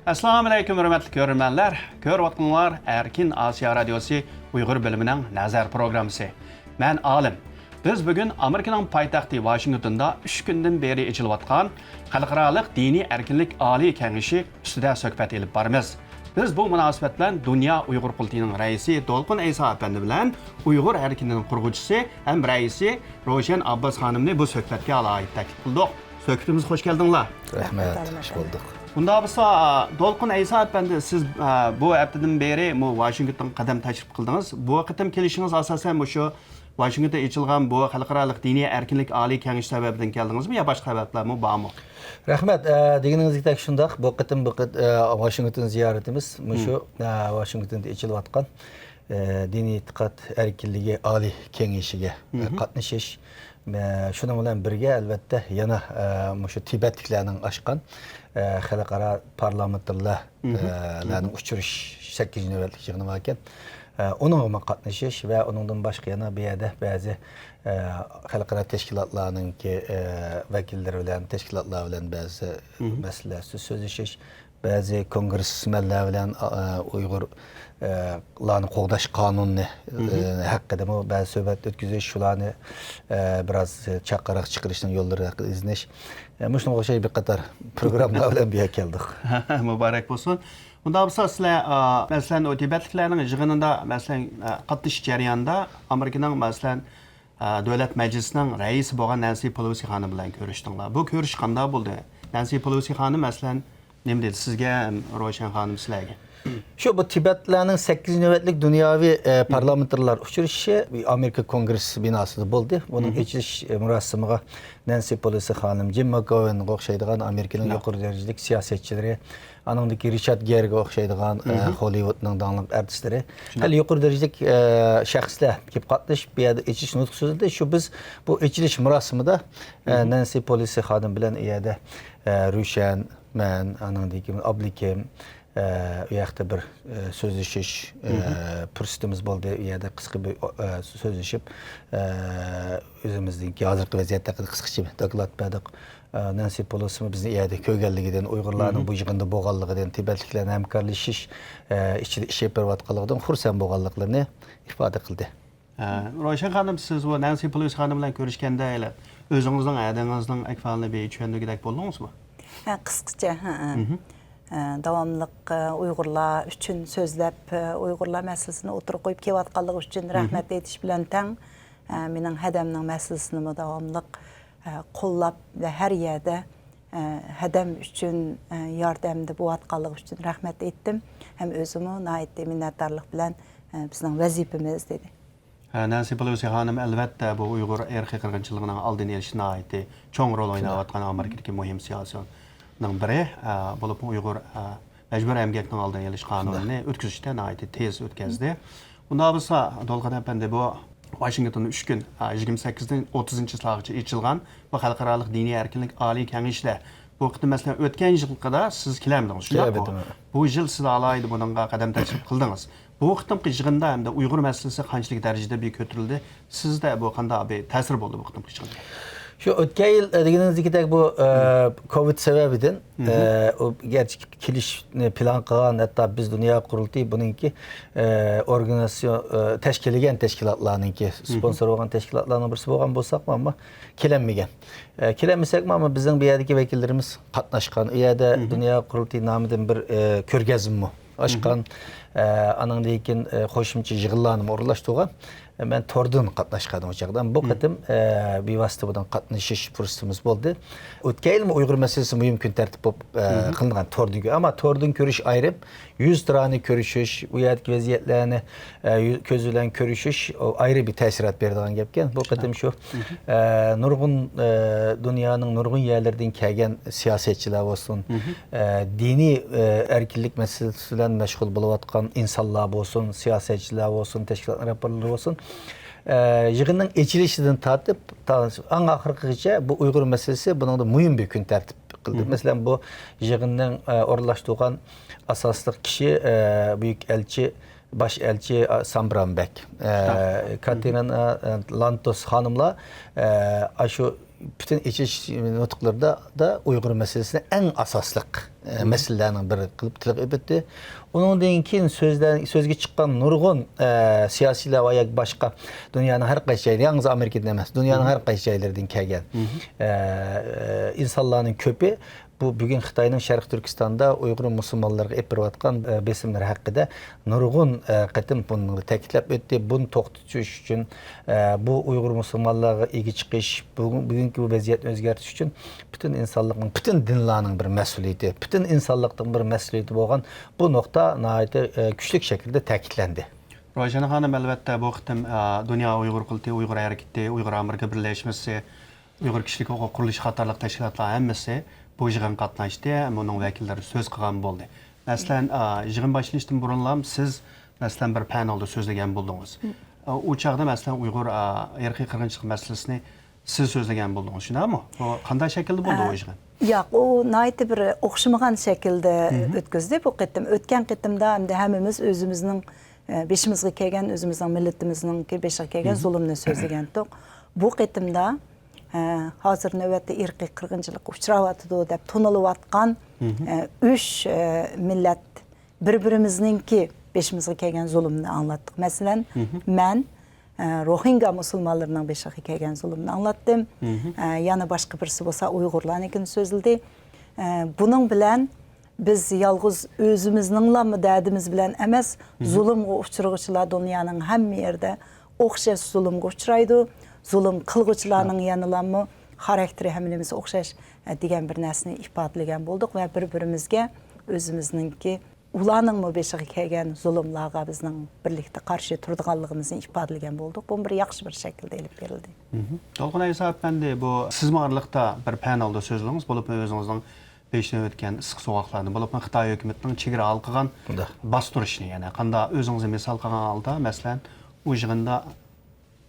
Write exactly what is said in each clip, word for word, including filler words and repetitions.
ئەسسالامۇئەلەيكۇم، ھۆرمەتلىك كۆرۈرمەنلەر. كۆرۈۋاتقىنىڭلار ئەركىن ئاسىيا رادىيوسى ئۇيغۇر بۆلۈمىنىڭ نەزەر پروگراممىسى. مەن ئالىم. بىز بۈگۈن ئامېرىكىنىڭ پايتەختى ۋاشىنگتوندا ئۈچ كۈندىن بېرى ئېچىلىۋاتقان خەلقئارالىق دىنىي ئەركىنلىك ئالىي كېڭىشى ئۈستىدە سۆھبەت ئېلىپ بارىمىز. بىز بۇ مۇناسىۋەت بىلەن دۇنيا ئۇيغۇر قۇرۇلتىيىنىڭ رەئىسى دولقۇن ئەيسا ئەپەندى بىلەن ئۇيغۇر ھەرىكىتىنىڭ قۇرغۇچىسى ھەم رەئىسى روشەن ئابباس خانىمنى بۇ سۆھبەتكە ئالاھىدە تەكلىپ قىلدۇق. سۆھبىتىمىزگە خوش كەلدىڭلار. رەھمەت، رەھمەت. خوش بولدۇق. ئۇنداق بولسا، دولقۇن ئەيسا ئەپەندى، سىز، ئە، بۇ ھەپتىدىن بېرى مۇ ۋاشىنگتونغا قەدەم تەشرىپ قىلدىڭىز. بۇ قېتىم كېلىشىڭىز ئاساسەن مۇشۇ ۋاشىنگتوندا ئېچىلغان بۇ خەلقئارالىق دىنىي ئەركىنلىك ئالىي كېڭىشى سەۋەبىدىن كەلدىڭىزمۇ يا باشقا سەۋەبلەرمۇ بارمۇ؟ رەھمەت. ئە، دېگىنىڭىزدەك شۇنداق. بۇ قېتىم، بۇ قېت-، ئە، ۋاشىنگتون زىيارىتىمىز مۇشۇ، ئە، ۋاشىنگتوندا ئېچىلىۋاتقان، ئە، دىنىي ئېتىقاد ئەركىنلىكى ئالىي كېڭىشىگە، ئە، قاتنىشىش. ئە، شۇنىڭ بىلەن بىرگە، ئەلۋەتتە، يەنە، ئە، مۇشۇ تىبەتلىكلەرنىڭ ئاچقان، ئە، خەلقئارا پارلامېنتارلار، ئە، لارنىڭ ئۇچرىشىش سەككىزىنچى نۆۋەتلىك يىغىنى باركەن. ئە، ئۇنىڭغىمۇ قاتنىشىش ۋە ئۇنىڭدىن باشقا يەنە بۇ يەردە بەزى، ئە، خەلقئارا تەشكىلاتلارنىڭكى، ئە، ۋەكىللىرى بىلەن، تەشكىلاتلار بىلەن بەزى مەسىلىلەر ئۈستىدە سۆزلىشىش، بەزى كونگرېسمېنلار بىلەن، ئا، ئۇيغۇر، ئا، لارنى قوغداش قانۇنى، ئا، ھەققىدىمۇ بەزى سۆھبەت ئۆتكۈزۈش، شۇلارنى، ئا، بىراز چاقىرىق چىقىرىشنىڭ يوللىرى ھەققىدە ئىزدىنىش. ئا، مۇشۇنىڭغا ئوخشاش بىر قاتار پروگراممىلار بىلەن بۇ يەرگە كەلدۇق. مۇبارەك بولسۇن. ئۇنداق بولسا سىلەر، ئا، مەسىلەن، ئۇ تىبەتلىكلەرنىڭ يىغىنىدا، مەسىلەن، ئا، قاتنىشىش جەريانىدا ئامېرىكىنىڭ، مەسىلەن، ئا، دۆلەت مەجلىسىنىڭ رەئىسى بولغان نەنسى پېلوسى خانىم بىلەن كۆرۈشتۈڭلار. بۇ كۆرۈشۈش قانداق بولدى؟ نەنسى پېلوسى خانىم، مەسىلەن، نېمە دېدى سىزگە ھەم روشەن خانىم سىلەرگە؟ شۇ، بۇ تىبەتلەرنىڭ سەككىزىنچى نۆۋەتلىك دۇنياۋى، ئە، پارلامېنتارلار ئۇچرىشىشى ئامېرىكا كونگرېس بىناسىدا بولدى. بۇنىڭ ئېچىلىش، ئە، مۇراسىمىغا نەنسى پېلوسى خانىم، جىم ماكگوۋېنغا ئوخشايدىغان ئامېرىكىنىڭ يۇقىرى دەرىجىلىك سىياسەتچىلىرى، ئانىڭدىكى رىچارد گېرغا ئوخشايدىغان، ئە، ھوللىۋۇدنىڭ داڭلىق ئارتىسلىرى، خېلى يۇقىرى دەرىجىلىك، ئە، شەخسلەر كېلىپ قاتنىشىپ، بۇ يەردە ئېچىلىش نۇتقى سۆزلىدى. شۇ، بىز بۇ ئېچىلىش مۇراسىمىدا، ئە، نەنسى پېلوسى خانىم بىلەن ئۇ يەردە، ئە، روشەن، مەن، ئانىڭدىن كېيىن ئابلىكىم، ئە، ئۇ ياقتا بىر، ئە، سۆزلىشىش، ئە، پۇرسىتىمىز بولدى. ئۇ يەردە قىسقا بىر، ئە، سۆزلىشىپ، ئە، ئۆزىمىزنىڭكى ھازىرقى ۋەزىيەت ھەققىدە قىسقىچە دوكلات بەردۇق. ئە، نەنسى پېلوسىمۇ بىزنى ئۇ يەردە كۆرگەنلىكىدىن، ئۇيغۇرلارنىڭ بۇ يىغىندا بولغانلىقىدىن، تىبەتلىكلەرنىڭ ھەمكارلىشىش، ئە، ئىچىدە ئىش ئېلىپ بېرىۋاتقانلىقىدىن خۇرسەن بولغانلىقلىرىنى ئىپادە قىلدى. ئە، روشەن خانىم، سىز بۇ نەنسى پېلوسى خانىم بىلەن كۆرۈشكەندە، ھېلى ئۆزىڭىزنىڭ ھەدىڭىزنىڭ ئەھۋالىنى بىر چۈشەندۈرگۈدەك بولدىڭىزمۇ؟ ھە، قىسقىچە، ھە، ھە. ئە، داۋاملىق، ئە، ئۇيغۇرلار ئۈچۈن سۆزلەپ، ئە، ئۇيغۇرلار مەسىلىسىنى ئوتتۇرىغا قويۇپ كېلىۋاتقانلىقى ئۈچۈن رەھمەت ئېيتىش بىلەن تەڭ، ئە، مېنىڭ ھەدەمنىڭ مەسىلىسىنىمۇ داۋاملىق، ئە، قوللاپ ۋە ھەر يەردە، ئە، ھەدەم ئۈچۈن، ئە، ياردەمدە بولۇۋاتقانلىقى ئۈچۈن رەھمەت ئېيتتىم. ھەم ئۆزىمۇ ناھايىتى مىننەتدارلىق بىلەن، ئە، بىزنىڭ ۋەزىپىمىز، دېدى. ھە، نەنسى پېلوسى خانىم، ئەلۋەتتە، بۇ ئۇيغۇر ئىرقىي قىرغىنچىلىقىنىڭ ئالدىنى ئېلىشتا ناھايىتى چوڭ رول ئويناۋاتقان ئامېرىكىدىكى مۇھىم سىياسىيوننىڭ بىرى، ئە، بولۇپمۇ ئۇيغۇر، ئە، مەجبۇرىي ئەمگەكنىڭ ئالدىنى ئېلىش قانۇنىنى ئۆتكۈزۈشتە ناھايىتى تېز ئۆتكەزدى. ئۇنداق بولسا، دولقۇن ئەپەندى، بۇ ۋاشىنگتوندا ئۈچ كۈن، ئە، يىگىرمە سەككىزدىن ئوتتۇزىنچى چىسلاغىچە ئېچىلغان بۇ خەلقئارالىق دىنىي ئەركىنلىك ئالىي كېڭىشىدە بۇ قېتىم، مەسىلەن، ئۆتكەن يىلقىدا سىز كېلەلمىدىڭىز، شۇنداقمۇ؟ كېلەلمىدىم. بۇ يىل سىز ئالاھىدە بۇنىڭغا قەدەم تەشرىپ قىلدىڭىز. بۇ قېتىمقى يىغىندا ھەمدە ئۇيغۇر مەسىلىسى قانچىلىك دەرىجىدە بىر كۆتۈرۈلدى؟ سىزدە بۇ قانداق بىر تەسىر بولدى بۇ قېتىمقى يىغىندا؟ شۇ ئۆتكەن يىل، ئە، دېگىنىڭىزدىكىدەك بۇ، ئە، كوۋىد سەۋەبىدىن، ئە، ئۇ گەرچە كېلىشنى پىلان قىلغان، ھەتتا بىز دۇنيا قۇرۇلتىيى بۇنىڭكى، ئە، ئورگانىزاتسىيە، ئە، تەشكىللىگەن تەشكىلاتلارنىڭكى، سپونسور بولغان تەشكىلاتلارنىڭ بىرسى بولغان بولساقمۇ، ئەمما كېلەلمىگەن. ئە، كېلەلمىسەكمۇ، ئەمما بىزنىڭ بۇ يەردىكى ۋەكىللىرىمىز قاتناشقان. ئۇ يەردە دۇنيا قۇرۇلتىيى نامىدىن بىر، ئە، كۆرگەزمىمۇ ئاچقان. ئە، ئانىڭدىن كېيىن، ئە، قوشۇمچە يىغىنلارنىمۇ ئورۇنلاشتۇرغان. ئە، مەن توردىن قاتناشقان ئۇ چاغدا. بۇ قېتىم، ئە، بىۋاسىتە بۇنىڭ قاتنىشىش پۇرسىتىمىز بولدى. ئۆتكەن يىلمۇ ئۇيغۇر مەسىلىسى مۇھىم كۈن تەرتىپ بولۇپ، ئە، قىلىنغان توردىن كۆ-، ئەمما توردىن كۆرۈش ئايرىم، يۈز تۇرانى كۆرۈشۈش، ئۇ يەردىكى ۋەزىيەتلەرنى، ئە، يۈ-، كۆز بىلەن كۆرۈشۈش، ئۇ ئايرى بىر تەسىرات بېرىدىغان گەپكەن. بۇ قېتىم شۇ، ئە، نۇرغۇن، ئە، دۇنيانىڭ نۇرغۇن يەرلىرىدىن كەلگەن سىياسەتچىلەر بولسۇن، ئە، دىنىي، ئە، ئەركىنلىك مەسىلىسى بىلەن مەشغۇل بولۇۋاتقان ئىنسانلار بولسۇن، سىياسەتچىلەر بولسۇن، تەشكىلاتنىڭ رەھبەرلىرى بولسۇن، ئە، يىغىننىڭ ئېچىلىشىدىن تارتىپ، تا-، ئەڭ ئاخىرقىغىچە بۇ ئۇيغۇر مەسىلىسى بۇنىڭدا مۇھىم بىر كۈن تەرتىپ قىلدى. مەسىلەن، بۇ يىغىننىڭ، ئە، ئورۇنلاشتۇرغان ئاساسلىق كىشى، ئە، بۈيۈك ئەلچى، باش ئەلچى، ئە، سامبران بەگ. ئە، كاتېرىنا، ئە، لانتوس خانىملار، ئە، ئاشۇ پۈتۈن ئېچىش نۇتۇقلىرىدا دا ئۇيغۇر مەسىلىسىنى ئەڭ ئاساسلىق، ئە، مەسىلىلەرنىڭ بىرى قىلىپ تىلغا ئېلىپ ئۆتتى. ئۇنىڭدىن كېيىن سۆزلەر، سۆزگە چىققان نۇرغۇن، ئە، سىياسىيلار ۋە ياكى باشقا دۇنيانىڭ ھەر قايسى جايلىرى، يالغۇز ئامېرىكىدىن ئەمەس، دۇنيانىڭ ھەر قايسى جايلىرىدىن كەلگەن، ئە، ئە، ئىنسانلارنىڭ كۆپى بۇ بۈگۈن خىتاينىڭ شەرقىي تۈركىستاندا ئۇيغۇر مۇسۇلمانلىرىغا ئېلىپ بېرىۋاتقان، ئە، بېسىملىرى ھەققىدە نۇرغۇن، ئە، قېتىم بۇنى تەكىتلەپ ئۆتتى. بۇنى توختىتىش ئۈچۈن، ئە، بۇ ئۇيغۇر مۇسۇلمانلارغا ئىگە چىقىش، بۈگۈن، بۈگۈنكى بۇ ۋەزىيەتنى ئۆزگەرتىش ئۈچۈن پۈتۈن ئىنسانلىقنىڭ، پۈتۈن دىنلارنىڭ بىر مەسئۇلىيىتى، پۈتۈن ئىنسانلىقنىڭ بىر مەسئۇلىيىتى بولغان بۇ نۇقتا ناھايىتى، ئە، كۈچلۈك شەكىلدە تەكىتلەندى. روشەن خانىم، ئەلۋەتتە، بۇ قېتىم، ئە، دۇنيا ئۇيغۇر قۇرۇلتىيى، ئۇيغۇر ھەرىكىتى، ئۇيغۇر ئامېرىكا بىرلەشمىسى، ئۇيغۇر كىشىلىك ھوقۇق قۇرۇلۇشى قاتارلىق تەشكىلاتلار ھەممىسى بۇ يىغىنغا قاتناشتى ھەم ئۇنىڭ ۋەكىللىرى سۆز قىلغان بولدى. مەسىلەن، ئا، يىغىن باشلىنىشتىن بۇرۇنلا سىز، مەسىلەن، بىر پانېلدا سۆزلىگەن بولدىڭىز. ئا، ئۇ چاغدا، مەسىلەن، ئۇيغۇر، ئا، ئىرقىي قىرغىنچىلىق مەسىلىسىنى سىز سۆزلىگەن بولدىڭىز، شۇنداقمۇ؟ بۇ قانداق شەكىلدە بولدى ئا، ئۇ يىغىن؟ ياق، ئۇ ناھايىتى بىر ئوخشىمىغان شەكىلدە ئۆتكۈزدى بۇ قېتىم. ئۆتكەن قېتىمدا ئەمدى ھەممىمىز ئۆزىمىزنىڭ، ئە، بېشىمىزغا كەلگەن، ئۆزىمىزنىڭ مىللىتىمىزنىڭكى بېشىغا كەلگەن زۇلۇمنى سۆزلىگەنتۇق. بۇ قېتىمدا، ئە، ھازىر نۆۋەتتە ئىرقىي قىرغىنچىلىققا ئۇچراۋاتىدۇ دەپ تونۇلۇۋاتقان، ئە، ئۈچ، ئە، مىللەت بىر-بىرىمىزنىڭكى بېشىمىزغا كەلگەن زۇلۇمنى ئاڭلاتتۇق. مەسىلەن، مەن، ئە، روھىنگا مۇسۇلمانلىرىنىڭ بېشىغا كەلگەن زۇلۇمنى ئاڭلاتتىم. ئە، يەنە باشقا بىرسى بولسا ئۇيغۇرلارنىڭكىنى سۆزلىدى. ئە، بۇنىڭ بىلەن بىز يالغۇز ئۆزىمىزنىڭلامۇ دەردىمىز بىلەن ئەمەس، زۇلۇمغا ئۇچرىغۇچىلار دۇنيانىڭ ھەممە يېرىدە ئوخشاش زۇلۇمغا ئۇچرايدۇ. زۇلۇم قىلغۇچىلارنىڭ يەنىلامۇ خاراكتېرى ھەممىمىز ئوخشاش، ئە، دېگەن بىر نەرسىنى ئىپادىلىگەن بولدۇق ۋە بىر-بىرىمىزگە ئۆزىمىزنىڭكى ئۇلارنىڭمۇ بېشىغا كەلگەن زۇلۇملارغا بىزنىڭ بىرلىكتە قارشى تۇرىدىغانلىقىمىزنى ئىپادىلىگەن بولدۇق. بۇمۇ بىر ياخشى بىر شەكىلدە ئېلىپ بېرىلدى. مھم. دولقۇن ئەيسا ئەپەندى، بۇ سىزمۇ ئارىلىقتا بىر پانېلدا سۆزلىدىڭىز، بولۇپمۇ ئۆزىڭىزنىڭ بېشىدىن ئۆتكەن ئىسسىق سوغۇقلارنى، بولۇپمۇ خىتاي ھۆكۈمىتىنىڭ چېگرا ھالقىغان باستۇرۇشىنى، يەنى قانداق ئۆزىڭىزنى مىسال قىلغان ھالدا، مەسىلەن، ئۇ يىغىندا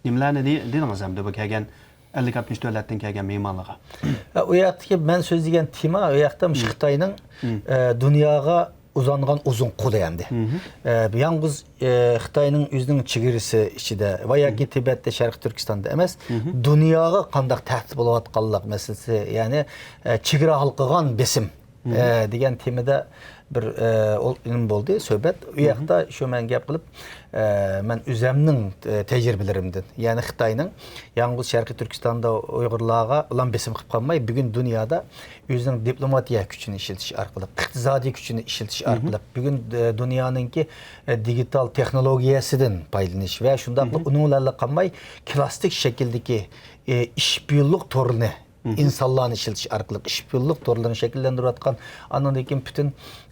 نېمىلەرنى دې-، دېدىڭىز ئەمدى بۇ كەلگەن ئەللىك ئاتمىش دۆلەتتىن كەلگەن مېھمانلارغا؟ ئە، ئۇ ياقتىكى مەن سۆزلىگەن تېما، ئۇ ياقتا مۇشۇ خىتاينىڭ، ئە، دۇنياغا ئۇزانغان ئۇزۇن قولى ئەمدى. ئە، يالغۇز، ئە، خىتاينىڭ ئۆزىنىڭ چېگرىسى ئىچىدە ۋە ياكى تىبەتتە، شەرقىي تۈركىستاندا ئەمەس، دۇنياغا قانداق تەھدىت بولۇۋاتقانلىق مەسىلىسى، يەنى، ئە، چېگرا ھالقىغان بېسىم، ئە، دېگەن تېمىدا بىر، ئە، ئول-، نېمە بولدى، سۆھبەت. ئۇ ياقتا شۇ مەن گەپ قىلىپ، ئە، مەن ئۆزەمنىڭ، ئە، تەجرىبىلىرىمدىن، يەنى خىتاينىڭ يالغۇز شەرقىي تۈركىستاندا ئۇيغۇرلارغا ئۇلار بېسىم قىلىپ قالماي، بۈگۈن دۇنيادا ئۆزىنىڭ دىپلوماتىيە كۈچىنى ئىشلىتىش ئارقىلىق، ئىقتىسادىي كۈچىنى ئىشلىتىش ئارقىلىق، بۈگۈن، ئە، دۇنيانىڭكى، ئە، دىگىتال تېخنولوگىيەسىدىن پايدىلىنىش ۋە شۇنداقلا ئۇنىڭ بىلەنلا قالماي، كلاسسىك شەكىلدىكى، ئە، ئىشبىرلىق تورىنى ئىنسانلارنى ئىشلىتىش ئارقىلىق ئىشبىرلىق تورلىرىنى شەكىللەندۈرۈۋاتقان، ئاندىن كېيىن پۈتۈن،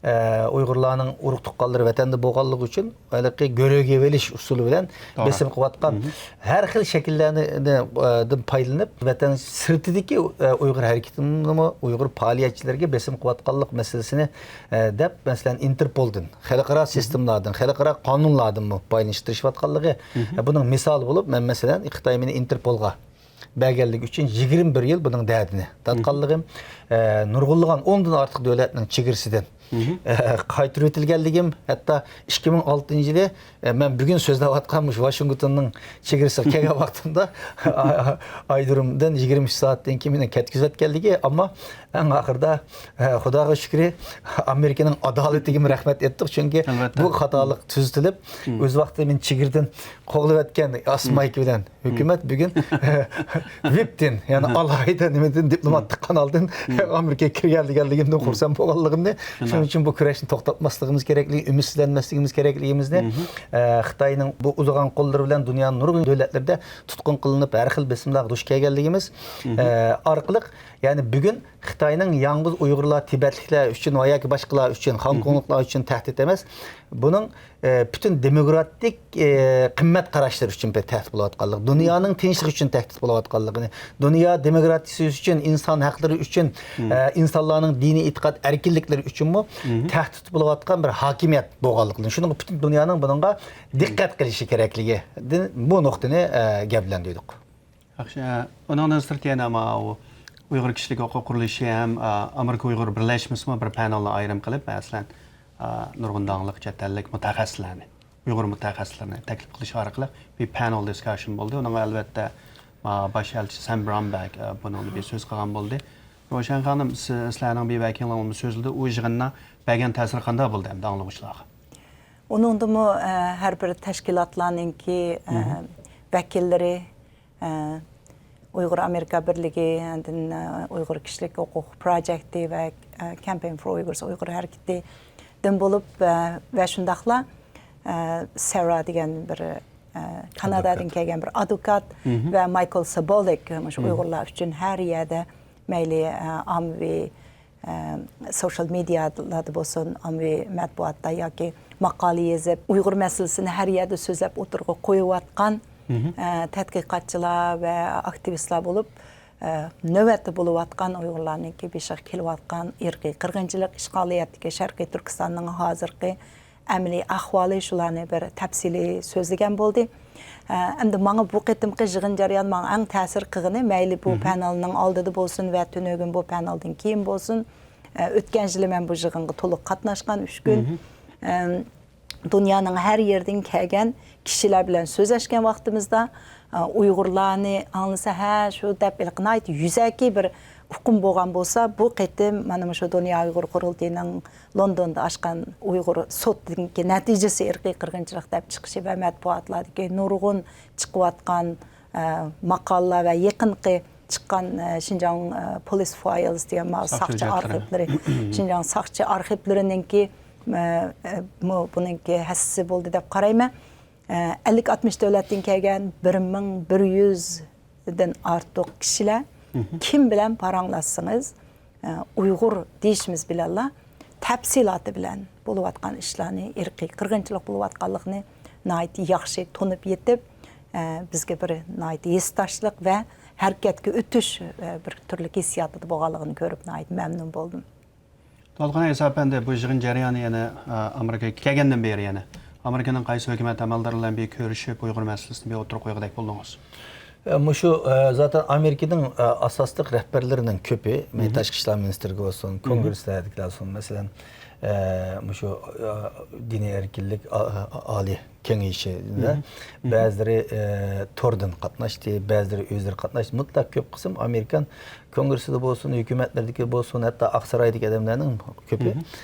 ئە، ئۇيغۇرلارنىڭ ئۇرۇق تۇغقانلىرى ۋەتەندە بولغانلىقى ئۈچۈن، ھېلىقى گۆرۈگە ئېلىش ئۇسۇلى بىلەن بېسىم قىلىۋاتقان ھەر خىل شەكىللەرنى، ئە، دىن پايدىلىنىپ، ۋەتەن سىرتىدىكى، ئە، ئۇيغۇر ھەرىكىتىنىمۇ، ئۇيغۇر پائالىيەتچىلىرىگە بېسىم قىلىۋاتقانلىق مەسىلىسىنى، ئە، دەپ، مەسىلەن، ئىنتېرپولدىن، خەلقئارا سىستېمىلاردىن، خەلقئارا قانۇنلاردىنمۇ پايدىلىنىشقا تىرىشىۋاتقانلىقى، ئە، بۇنىڭ مىسالى بولۇپ، مەن، مەسىلەن، خىتاي مېنى ئىنتېرپولغا بەرگەنلىكى ئۈچۈن يىگىرمە بىر يىل بۇنىڭ دەردىنى تارتقانلىقىم، ئە، نۇرغۇنلىغان ئوندىن ئارتۇق دۆلەتنىڭ چېگرىسىدىن، ئە، قايتۇرۇۋېتىلگەنلىكىم، ھەتتا ئىككى مىڭ ئالتىنچى يىلى، ئە، مەن بۈگۈن سۆزلەۋاتقان مۇشۇ ۋاشىنگتوننىڭ چېگرىسىغا كەلگەن ۋاقتىمدا، ئايدۇرۇمدىن يىگىرمە ئۈچ سائەتتىن كېيىن مېنى كەتكۈزۈۋەتكەنلىكى، ئەمما ئەڭ ئاخىرىدا، ئە، خۇداغا شۈكرى، ئامېرىكىنىڭ ئادالىتىگىمۇ رەھمەت ئېيتتۇق، چۈنكى بۇ خاتالىق تۈزىتىلىپ، ئۆز ۋاقتىدا مېنى چېگرىدىن قوغلىۋەتكەن ئاسما مايكا بىلەن ھۆكۈمەت بۈگۈن ۋىپتىن، يەنى ئالاھىدە نېمىدىن، دىپلوماتىك قانالدىن ئامېرىكىغا كىرگەن دېگەنلىكىمدىن خۇرسەن بولغانلىقىمنى، شۇنىڭ ئۈچۈن بۇ كۈرەشنى توختاتماسلىقىمىز كېرەكلىكى، ئۈمىدسىزلەنمەسلىكىمىز كېرەكلىكىمىزنى، ئە، خىتاينىڭ بۇ ئۇزىغان قوللىرى بىلەن دۇنيانىڭ نۇرغۇن دۆلەتلىرىدە تۇتقۇن قىلىنىپ، ھەر خىل بېسىملارغا دۇچ كەلگەنلىكىمىز، ئە، ئارقىلىق، يەنى بۈگۈن خىتاينىڭ يالغۇز ئۇيغۇرلار، تىبەتلىكلەر ئۈچۈن ۋە ياكى باشقىلار ئۈچۈن، خوڭكوڭلۇقلار ئۈچۈن تەھدىت ئەمەس، بۇنىڭ، ئە، پۈتۈن دېموكراتىك، ئە، قىممەت قاراشلىرى ئۈچۈن بىر تەھدىت بولۇۋاتقانلىقى، دۇنيانىڭ تىنچلىقى ئۈچۈن تەھدىت بولۇۋاتقانلىقىنى، دۇنيا دېموكراتىيىسى ئۈچۈن، ئىنسان ھەقلىرى ئۈچۈن، ئە، ئىنسانلارنىڭ دىنىي ئېتىقاد ئەركىنلىكلىرى ئۈچۈنمۇ تەھدىت بولۇۋاتقان بىر ھاكىمىيەت بولغانلىقىنى، شۇنىڭغا پۈتۈن دۇنيانىڭ بۇنىڭغا دىققەت قىلىشى كېرەكلىكىدىن بۇ نۇقتىنى، ئە، گەۋدىلەندۈردۇق. ياخشى، ئە، ئۇنىڭدىن سىرت يەنە ماۋۇ ئۇيغۇر كىشىلىك ھوقۇق قۇرۇلۇشى ھەم، ئە، ئامېرىكا ئۇيغۇر بىرلەشمىسىمۇ بىر پانېلنى ئايرىم قىلىپ، مەسىلەن، ئە، نۇرغۇن داڭلىق چەت ئەللىك مۇتەخەسسىسلەرنى، ئۇيغۇر مۇتەخەسسىسلىرىنى تەكلىپ قىلىش ئارقىلىق بىر پانېل دىسكۇشن بولدى. ئۇنىڭغا ئەلۋەتتە باش ئەلچىسى سام برامبەك بۇنىڭدا بىر سۆز قىلغان بولدى. روشەن خانىم، سىلەرنىڭ بىر ۋەكىلىڭىزمۇ سۆزلىدى. ئۇ يىغىننىڭ بەرگەن تەسىرى قانداق بولدى ئەمدى ئاڭلىغۇچىلارغا؟ ئۇنىڭدىمۇ ھەر بىر تەشكىلاتلارنىڭكى ۋەكىللىرى، ئۇيغۇر ئامېرىكا بىرلىكى، ئاندىن ئۇيغۇر كىشىلىك ھوقۇق پروجېكتى ۋە كەمپەين فور ئۇيغۇرس، ئۇيغۇر ھەرىكىتىدىن بولۇپ ۋە شۇنداقلا سەرا دېگەن بىر كانادادىن كەلگەن بىر ئادۋوكات ۋە مايكل سابولىك، مۇشۇ ئۇيغۇرلار ئۈچۈن ھەر يەردە مەيلى ئاممىۋى سوشال مېدىيالاردا بولسۇن، ئاممىۋى مەتبۇئاتتا ياكى ماقالە يېزىپ، ئۇيغۇر مەسىلىسىنى ھەر يەردە سۆزلەپ ئوتتۇرىغا قويۇۋاتقان تەتقىقاتچىلار ۋە ئاكتىۋىستلار بولۇپ، نۆۋەتتە بولۇۋاتقان ئۇيغۇرلارنىڭكى بېشىغا كېلىۋاتقان ئىرقىي قىرغىنچىلىق، ئىشغالىيەتتىكى شەرقىي تۈركىستاننىڭ ھازىرقى ئەمەلىي ئەھۋالى، شۇلارنى بىر تەپسىلىي سۆزلىگەن بولدى. ئە، ئەمدى ماڭا بۇ قېتىمقى يىغىن جەريانى ماڭا ئەڭ تەسىر قىلغىنى، مەيلى بۇ پانېلنىڭ ئالدىدا بولسۇن ۋە تۈنۈگۈن بۇ پانېلدىن كېيىن بولسۇن، ئە، ئۆتكەن يىلى مەن بۇ يىغىنغا تولۇق قاتناشقان، ئۈچ كۈن. ئەم، دۇنيانىڭ ھەر يېرىدىن كەلگەن كىشىلەر بىلەن سۆزلەشكەن ۋاقتىمىزدا، ئە، ئۇيغۇرلارنى ئاڭلىسا، ھە، شۇ دەپ ھېلىقى ناھايىتى يۈزەكى بىر ئۇقۇم بولغان بولسا، بۇ قېتىم مانا مۇشۇ دۇنيا ئۇيغۇر قۇرۇلتىيىنىڭ لوندوندا ئاچقان ئۇيغۇر سوتىنىڭكى نەتىجىسى ئىرقىي قىرغىنچىلىق دەپ چىقىشى ۋە مەتبۇئاتلاردىكى نۇرغۇن چىقىۋاتقان، ئە، ماقالىلەر ۋە يېقىنقى چىققان، ئە، شىنجاڭ، ئە، پولىس فايلز دېگەن ما-، ساقچى ساقچى ھۆججەتلىرى. ئارخىپلىرى، شىنجاڭ ساقچى ئارخىپلىرىنىڭكى، ئە، ئە، مۇ-، بۇنىڭكى ھەسسىسى بولدى دەپ قارايمەن. ئە، ئەللىك ئاتمىش دۆلەتتىن كەلگەن بىر مىڭ بىر يۈز دىن ئارتۇق كىشىلەر كىم بىلەن پاراڭلاشسىڭىز، ئە، ئۇيغۇر دېيىشىمىز بىلەنلا تەپسىلاتى بىلەن بولۇۋاتقان ئىشلارنى، ئىرقىي قىرغىنچىلىق بولۇۋاتقانلىقىنى ناھايىتى ياخشى تونۇپ يېتىپ، ئە، بىزگە بىر ناھايىتى ھېسداشلىق ۋە ھەرىكەتكە ئۆتۈش، ئە، بىر تۈرلۈك ھېسسىياتىدا بولغانلىقىنى كۆرۈپ ناھايىتى مەمنۇن بولدۇم. دولقۇن ئەيسا ئەپەندى، بۇ يىغىن جەريانى يەنە، ئە، ئامېرىكىغا كەلگەندىن بېرى يەنە ئامېرىكىنىڭ قايسى ھۆكۈمەت ئەمەلدارى بىلەن بىر كۆرۈشۈپ، ئۇيغۇر مەسىلىسىنى بىر ئوتتۇرىغا قويغۇدەك بولدىڭىز؟ ئە، مۇشۇ، ئە، زاتەن ئامېرىكىنىڭ، ئە، ئاساسلىق رەھبەرلىرىنىڭ كۆپى، مەيلى تاشقى ئىشلار مىنىستىرلىكى بولسۇن، كونگرېسلەردىكىلەر بولسۇن، مەسىلەن، ئە، مۇشۇ، ئە، دىنىي ئەركىنلىك ئا-، ئا-، ئالىي كېڭىشىدە بەزىلىرى، ئە، توردىن قاتناشتى، بەزىلىرى ئۆزلىرى قاتناشتى. مۇتلەق كۆپ قىسىم ئامېرىكان كونگرېسسىدا بولسۇن، ھۆكۈمەتلىرىدىكى بولسۇن، ھەتتا ئاقسارايدىكى ئادەملەرنىڭ كۆپى،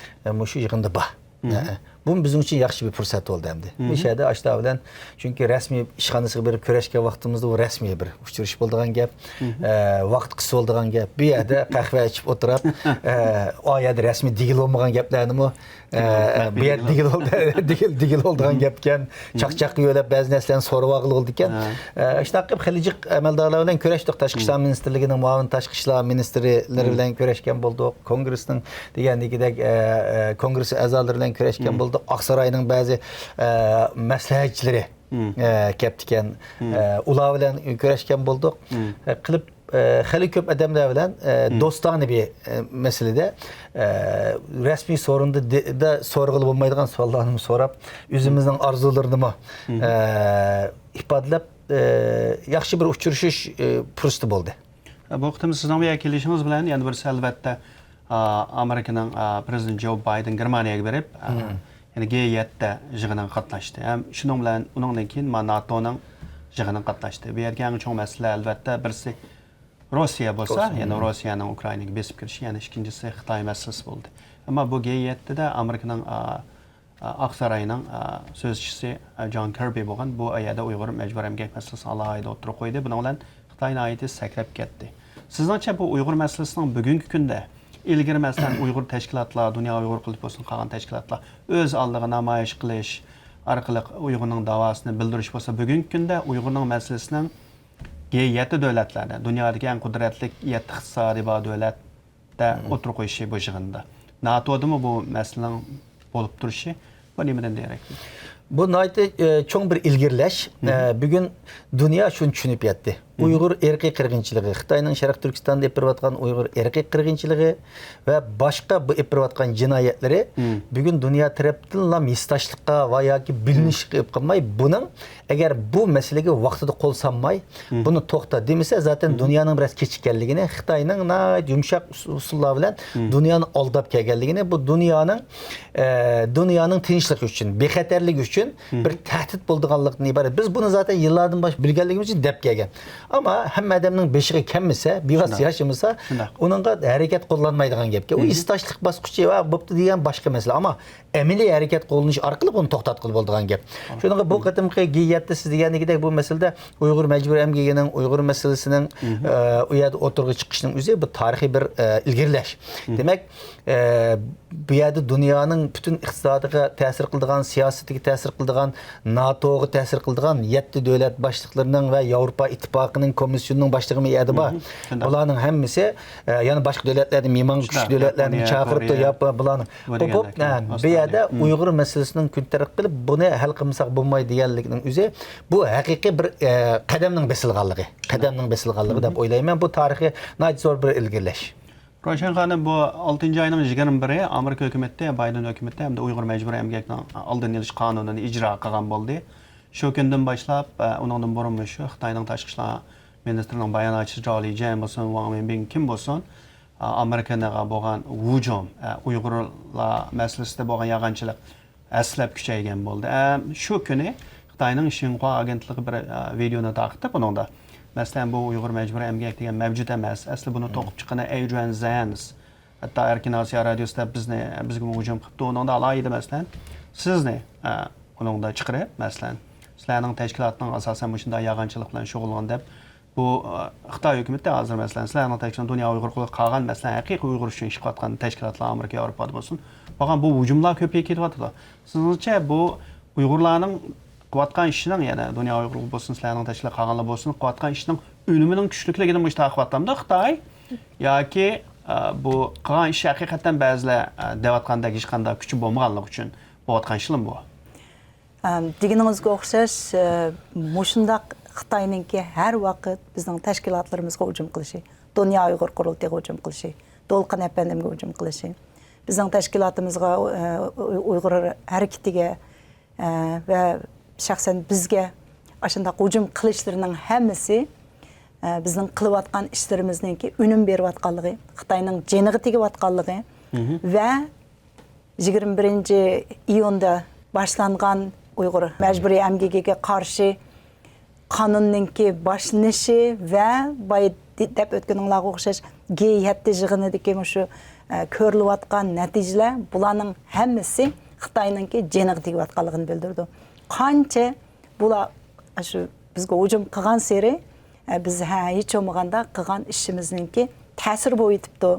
ئە، مۇشۇ يىغىندا بار. ئە، ئە. بۇمۇ بىزنىڭ ئۈچۈن ياخشى بىر پۇرسەت بولدى ئەمدى. مۇشۇ يەردە ئاشتا بىلەن، چۈنكى رەسمىي ئىشخانىسىغا بېرىپ كۆرۈشكەن ۋاقتىمىزدا بۇ رەسمىي بىر ئۇچرىشىش بولىدىغان گەپ، ئە، ۋاقىت قىس بولىدىغان گەپ. بۇ يەردە قەھۋە ئىچىپ ئولتۇرۇپ، ئە، ئا يەردە رەسمىي دېگىلى بولمىغان گەپلەرنىمۇ، ئە، بۇ يەردە دېگىلى بولدى، دېگىل-، دېگىلى بولىدىغان گەپكەن. چاقچاققا يۆلەپ بەزى نەرسىلەرنى سورىۋالغىلى بولىدىكەن. ئە، شۇنداق قىلىپ خېلى جىق ئەمەلدارلار بىلەن كۆرۈشتۇق. تاشقى ئىشلار مىنىستىرلىكىنىڭ مۇئاۋىن تاشقى ئىشلار مىنىستىرلىرى بىلەن كۆرۈشكەن بولدۇق. كونگرېسنىڭ دېگەندىكىدەك، ئە، ئە، كونگرېس ئەزالىرى بىلەن كۆرۈشكەن بولدۇق. ئاقساراينىڭ بەزى، ئە، مەسلىھەتچىلىرى، ئە، كەپتىكەن. ئە، ئۇلار بىلەن كۆرۈشكەن بولدۇق. ئە، قىلىپ، ئە، خېلى كۆپ ئادەملەر بىلەن، ئە، دوستانە بىر، ئە، مەسىلىدە، ئە، رەسمىي سورۇندا دە-، دە سورىغىلى بولمايدىغان سوئاللارنىمۇ سوراپ، ئۆزىمىزنىڭ ئارزۇلىرىنىمۇ، ئە، ئىپادىلەپ، ئە، ياخشى بىر ئۇچرىشىش، ئە، پۇرسىتى بولدى. بۇ قېتىم سىزنىڭ بۇ يەرگە كېلىشىڭىز بىلەن يەنە بىرسى، ئەلۋەتتە، ئا، ئامېرىكىنىڭ، ئا، پرېزىدېنت جو بايدېن گېرمانىيەگە بېرىپ، ئا، يەنە گ يەتتە يىغىنىغا قاتناشتى. ھەم شۇنىڭ بىلەن ئۇنىڭدىن كېيىن مانا ناتونىڭ يىغىنىغا قاتناشتى. بۇ يەردىكى ئەڭ چوڭ مەسىلە، ئەلۋەتتە، بىرسى روسىيە بولسا، يەنە روسىيەنىڭ ئۇكرائىناغا بېسىپ كىرىشى، يەنە ئىككىنچىسى خىتاي مەسىلىسى بولدى. ئەمما بۇ گ يەتتىدە ئامېرىكىنىڭ، ئا، ئاقساراينىڭ، ئا، سۆزچىسى، ئا، جون كىربى بولغان. بۇ يەردە ئۇيغۇر مەجبۇرىي ئەمگەك مەسىلىسىنى ئالاھىدە ئوتتۇرىغا قويدى. بۇنىڭ بىلەن خىتاي ناھايىتى سەكرەپ كەتتى. سىزنىڭچە بۇ ئۇيغۇر مەسىلىسىنىڭ بۈگۈنكى كۈندە ئىلگىرى، مەسىلەن، ئۇيغۇر تەشكىلاتلار، دۇنيا ئۇيغۇر قۇرۇلتىيى بولسۇن، قالغان تەشكىلاتلار ئۆز ئالدىغا نامايىش قىلىش ئارقىلىق ئۇيغۇرنىڭ داۋاسىنى بىلدۈرۈش بولسا، بۈگۈنكى كۈندە ئۇيغۇرنىڭ مەسىلىسىنىڭ گ يەتتە دۆلەتلەردە، دۇنيادىكى ئەڭ قۇدرەتلىك يەتتە ئىقتىسادى بار دۆلەتتە ئوتتۇرىغا قويۇشى بۇ يىغىندا. ناتودىمۇ بۇ مەسىلىنىڭ بولۇپ تۇرۇشى بۇ نېمىدىن دېرەك؟ بۇ ناھايىتى، ئە، چوڭ بىر ئىلگىرىلەش. ئە، بۈگۈن دۇنيا شۇنى چۈشىنىپ يەتتى. ئۇيغۇر ئىرقىي قىرغىنچىلىقى، خىتاينىڭ شەرقىي تۈركىستاندا ئېلىپ بېرىۋاتقان ئۇيغۇر ئىرقىي قىرغىنچىلىقى ۋە باشقا بۇ ئېلىپ بېرىۋاتقان جىنايەتلىرى بۈگۈن دۇنيا تەرەپتىنلا ھېسداشلىققا ۋە ياكى بىلىنىشكە ئېلىپ قالماي، بۇنىڭ ئەگەر بۇ مەسىلىگە ۋاقتىدا قول سالماي، بۇنى توختا دېمىسە، زاتەن دۇنيانىڭ بىراز كېچىككەنلىكىنى، خىتاينىڭ ناھايىتى يۇمشاق ئۇس-، ئۇسۇللار بىلەن دۇنيانى ئالداپ كەلگەنلىكىنى، بۇ دۇنيانىڭ، ئە، دۇنيانىڭ تىنچلىقى ئۈچۈن، بىخەتەرلىكى ئۈچۈن بىر تەھدىت بولىدىغانلىقتىن ئىبارەت. بىز بۇنى زاتەن يىللاردىن باش بىلگەنلىكىمىز ئۈچۈن دەپ كەلگەن. ئەمما ھەممە ئادەمنىڭ بېشىغا كەلمىسە، بىۋاسىتە ياشىمىسا، ئۇنىڭغا ھەرىكەت قوللانمايدىغان گەپكەن. ئۇ ھېسداشلىق باسقۇچى ۋە بوپتۇ دېگەن باشقا مەسىلە. ئەمما ئەمەلىي ھەرىكەت قوللىنىش ئارقىلىق ئۇنى توختاتقىلى بولىدىغان گەپ. شۇنىڭغا بۇ قېتىمقى جى يەتتە سىز دېگەندىكىدەك بۇ مەسىلىدە ئۇيغۇر مەجبۇرىي ئەمگىكىنىڭ، ئۇيغۇر مەسىلىسىنىڭ، ئە، ئۇ يەردە ئوتتۇرىغا چىقىشىنىڭ ئۆزى بىر تارىخىي بىر، ئە، ئىلگىرىلەش. دېمەك، ئە، بۇ يەردە دۇنيانىڭ پۈتۈن ئىقتىسادىغا تەسىر قىلىدىغان، سىياسىتىگە تەسىر قىلىدىغان، ناتوغا تەسىر قىلىدىغان يەتتە دۆلەت باشلىقلىرىنىڭ ۋە ياۋروپا ئىتتىپاقىنىڭ كومىسسىيونىنىڭ باشلىقىمۇ يەردە بار. بۇلارنىڭ ھەممىسى، ئە، يەنە باشقا دۆلەتلەردىن، مېھمان كۈچلۈك دۆلەتلەرنى چاقىرىپتۇ، ياپونىيە، ياپ-، بۇلارنى. بۇ، بۇ، ئە، بۇ يەردە ئۇيغۇر مەسىلىسىنىڭ كۈن تەرەققىي قىلىپ، بۇنى ھەل قىلمىساق بولمايدۇ دېگەنلىكنىڭ ئۆزى، بۇ ھەقىقىي بىر، ئە، قەدەمنىڭ بېسىلغانلىقى، قەدەمنىڭ بېسىلغانلىقى دەپ ئويلايمەن. بۇ تارىخىي ناھايىتى زور بىر ئىلگىرىلەش. روشەن خانىم، بۇ ئالتىنچى ئاينىڭ يىگىرمە بىرى ئامېرىكا ھۆكۈمىتى، بايدېن ھۆكۈمىتى ھەمدە ئۇيغۇر مەجبۇرىي ئەمگەكنىڭ ئالدىنى ئېلىش قانۇنىنى ئىجرا قىلغان بولدى. شۇ كۈندىن باشلاپ، ئە، ئۇنىڭدىن بۇرۇنمۇ شۇ خىتاينىڭ تاشقى ئىشلار مىنىستىرىنىڭ باياناتچىسى جاۋ لىجيەن بولسۇن، ۋاڭ ۋېنبىڭ كىم بولسۇن، ئە، ئامېرىكىغا بولغان ھۇجۇم، ئە، ئۇيغۇرلار مەسىلىسىدە بولغان يالغانچىلىق ھەسسىلەپ كۈچەيگەن بولدى. ئە، شۇ كۈنى خىتاينىڭ شىنخۇا ئاگېنتلىقى بىر، ئە، ۋىدېئونى تارقىتىپ، ئۇنىڭدا، مەسىلەن، بۇ ئۇيغۇر مەجبۇرىي ئەمگەك دېگەن مەۋجۇت ئەمەس. ئەسلى بۇنى توقۇپ چىققىنى ئەيدرىيەن زەنس. ھەتتا ئەركىن ئاسىيا رادىيوسىدا بىزنى، بىزگىمۇ ھۇجۇم قىپتۇ. ئۇنىڭدا ئالاھىدە، مەسىلەن، سىزنى، ئە، ئۇنىڭدا چىقىرىپ، مەسىلەن، سىلەرنىڭ تەشكىلاتىنىڭ ئاساسەن مۇشۇنداق يالغانچىلىق بىلەن شۇغۇللىنىدۇ دەپ، بۇ، ئە، خىتاي ھۆكۈمىتى ھازىر، مەسىلەن، سىلەرنىڭ تەشكىلاتى دۇنيا ئۇيغۇر قۇرۇلتىيى قالغان، مەسىلەن، ھەقىقىي ئۇيغۇر ئۈچۈن ئىش قىلىۋاتقان تەشكىلاتلار ئامېرىكا، ياۋروپادا بولسۇن، بولغان بۇ ھۇجۇملار كۆپىيىپ كېتىۋاتىدۇ. سىزنىڭچە بۇ ئۇيغۇرلارنىڭ قىلىۋاتقان ئىشىنىڭ، يەنە دۇنيا ئۇيغۇر بولسۇن، سىلەرنىڭ تەشكىلات قالغانلار بولسۇن، قىلىۋاتقان ئىشىنىڭ ئۈنۈمىنىڭ كۈچلۈكلۈكىدىن مۇشۇنداق قىلىۋاتامدۇ خىتاي؟ ياكى، ئە، بۇ قىلغان ئىش ھەقىقەتەن بەزىلەر، ئە، دەۋاتقاندەك ھېچقانداق كۈچى بولمىغانلىقى ئۈچۈن بولۇۋاتقان ئىشلارمۇ بۇ؟ ئەم، دېگىنىڭىزگە ئوخشاش، ئە، مۇشۇنداق خىتاينىڭكى ھەر ۋاقىت بىزنىڭ تەشكىلاتلىرىمىزغا ھۇجۇم قىلىشى، دۇنيا ئۇيغۇر قۇرۇلتىيىغا ھۇجۇم قىلىشى، دولقۇن ئەپەندىمگە ھۇجۇم قىلىشى، بىزنىڭ تەشكىلاتىمىزغا، ئە، ئۇ-، ئۇيغۇر ھەرىكىتىگە، ئە، ۋە شەخسەن بىزگە ئاشۇنداق ھۇجۇم قىلىشلىرىنىڭ ھەممىسى، ئە، بىزنىڭ قىلىۋاتقان ئىشلىرىمىزنىڭكى ئۈنۈم بېرىۋاتقانلىقى، خىتاينىڭ جېنىغا تېگىۋاتقانلىقى ۋە يىگىرمە بىرىنچى ئىيۇندا باشلانغان ئۇيغۇر مەجبۇرىي ئەمگىكىگە قارشى قانۇننىڭكى باشلىنىشى ۋە بايا دەپ ئۆتكىنىڭلارغا ئوخشاش جى يەتتە يىغىنىدىكى مۇشۇ، ئە، كۆرۈلۈۋاتقان نەتىجىلەر، بۇلارنىڭ ھەممىسى خىتاينىڭكى جېنىغا تېگىۋاتقانلىقىنى بىلدۈرىدۇ. قانچە بۇلار شۇ بىزگە ھۇجۇم قىلغانسېرى، ئە، بىز، ھە، ھېچ بولمىغاندا قىلغان ئىشىمىزنىڭكى تەسىرى بولۇۋېتىپتۇ.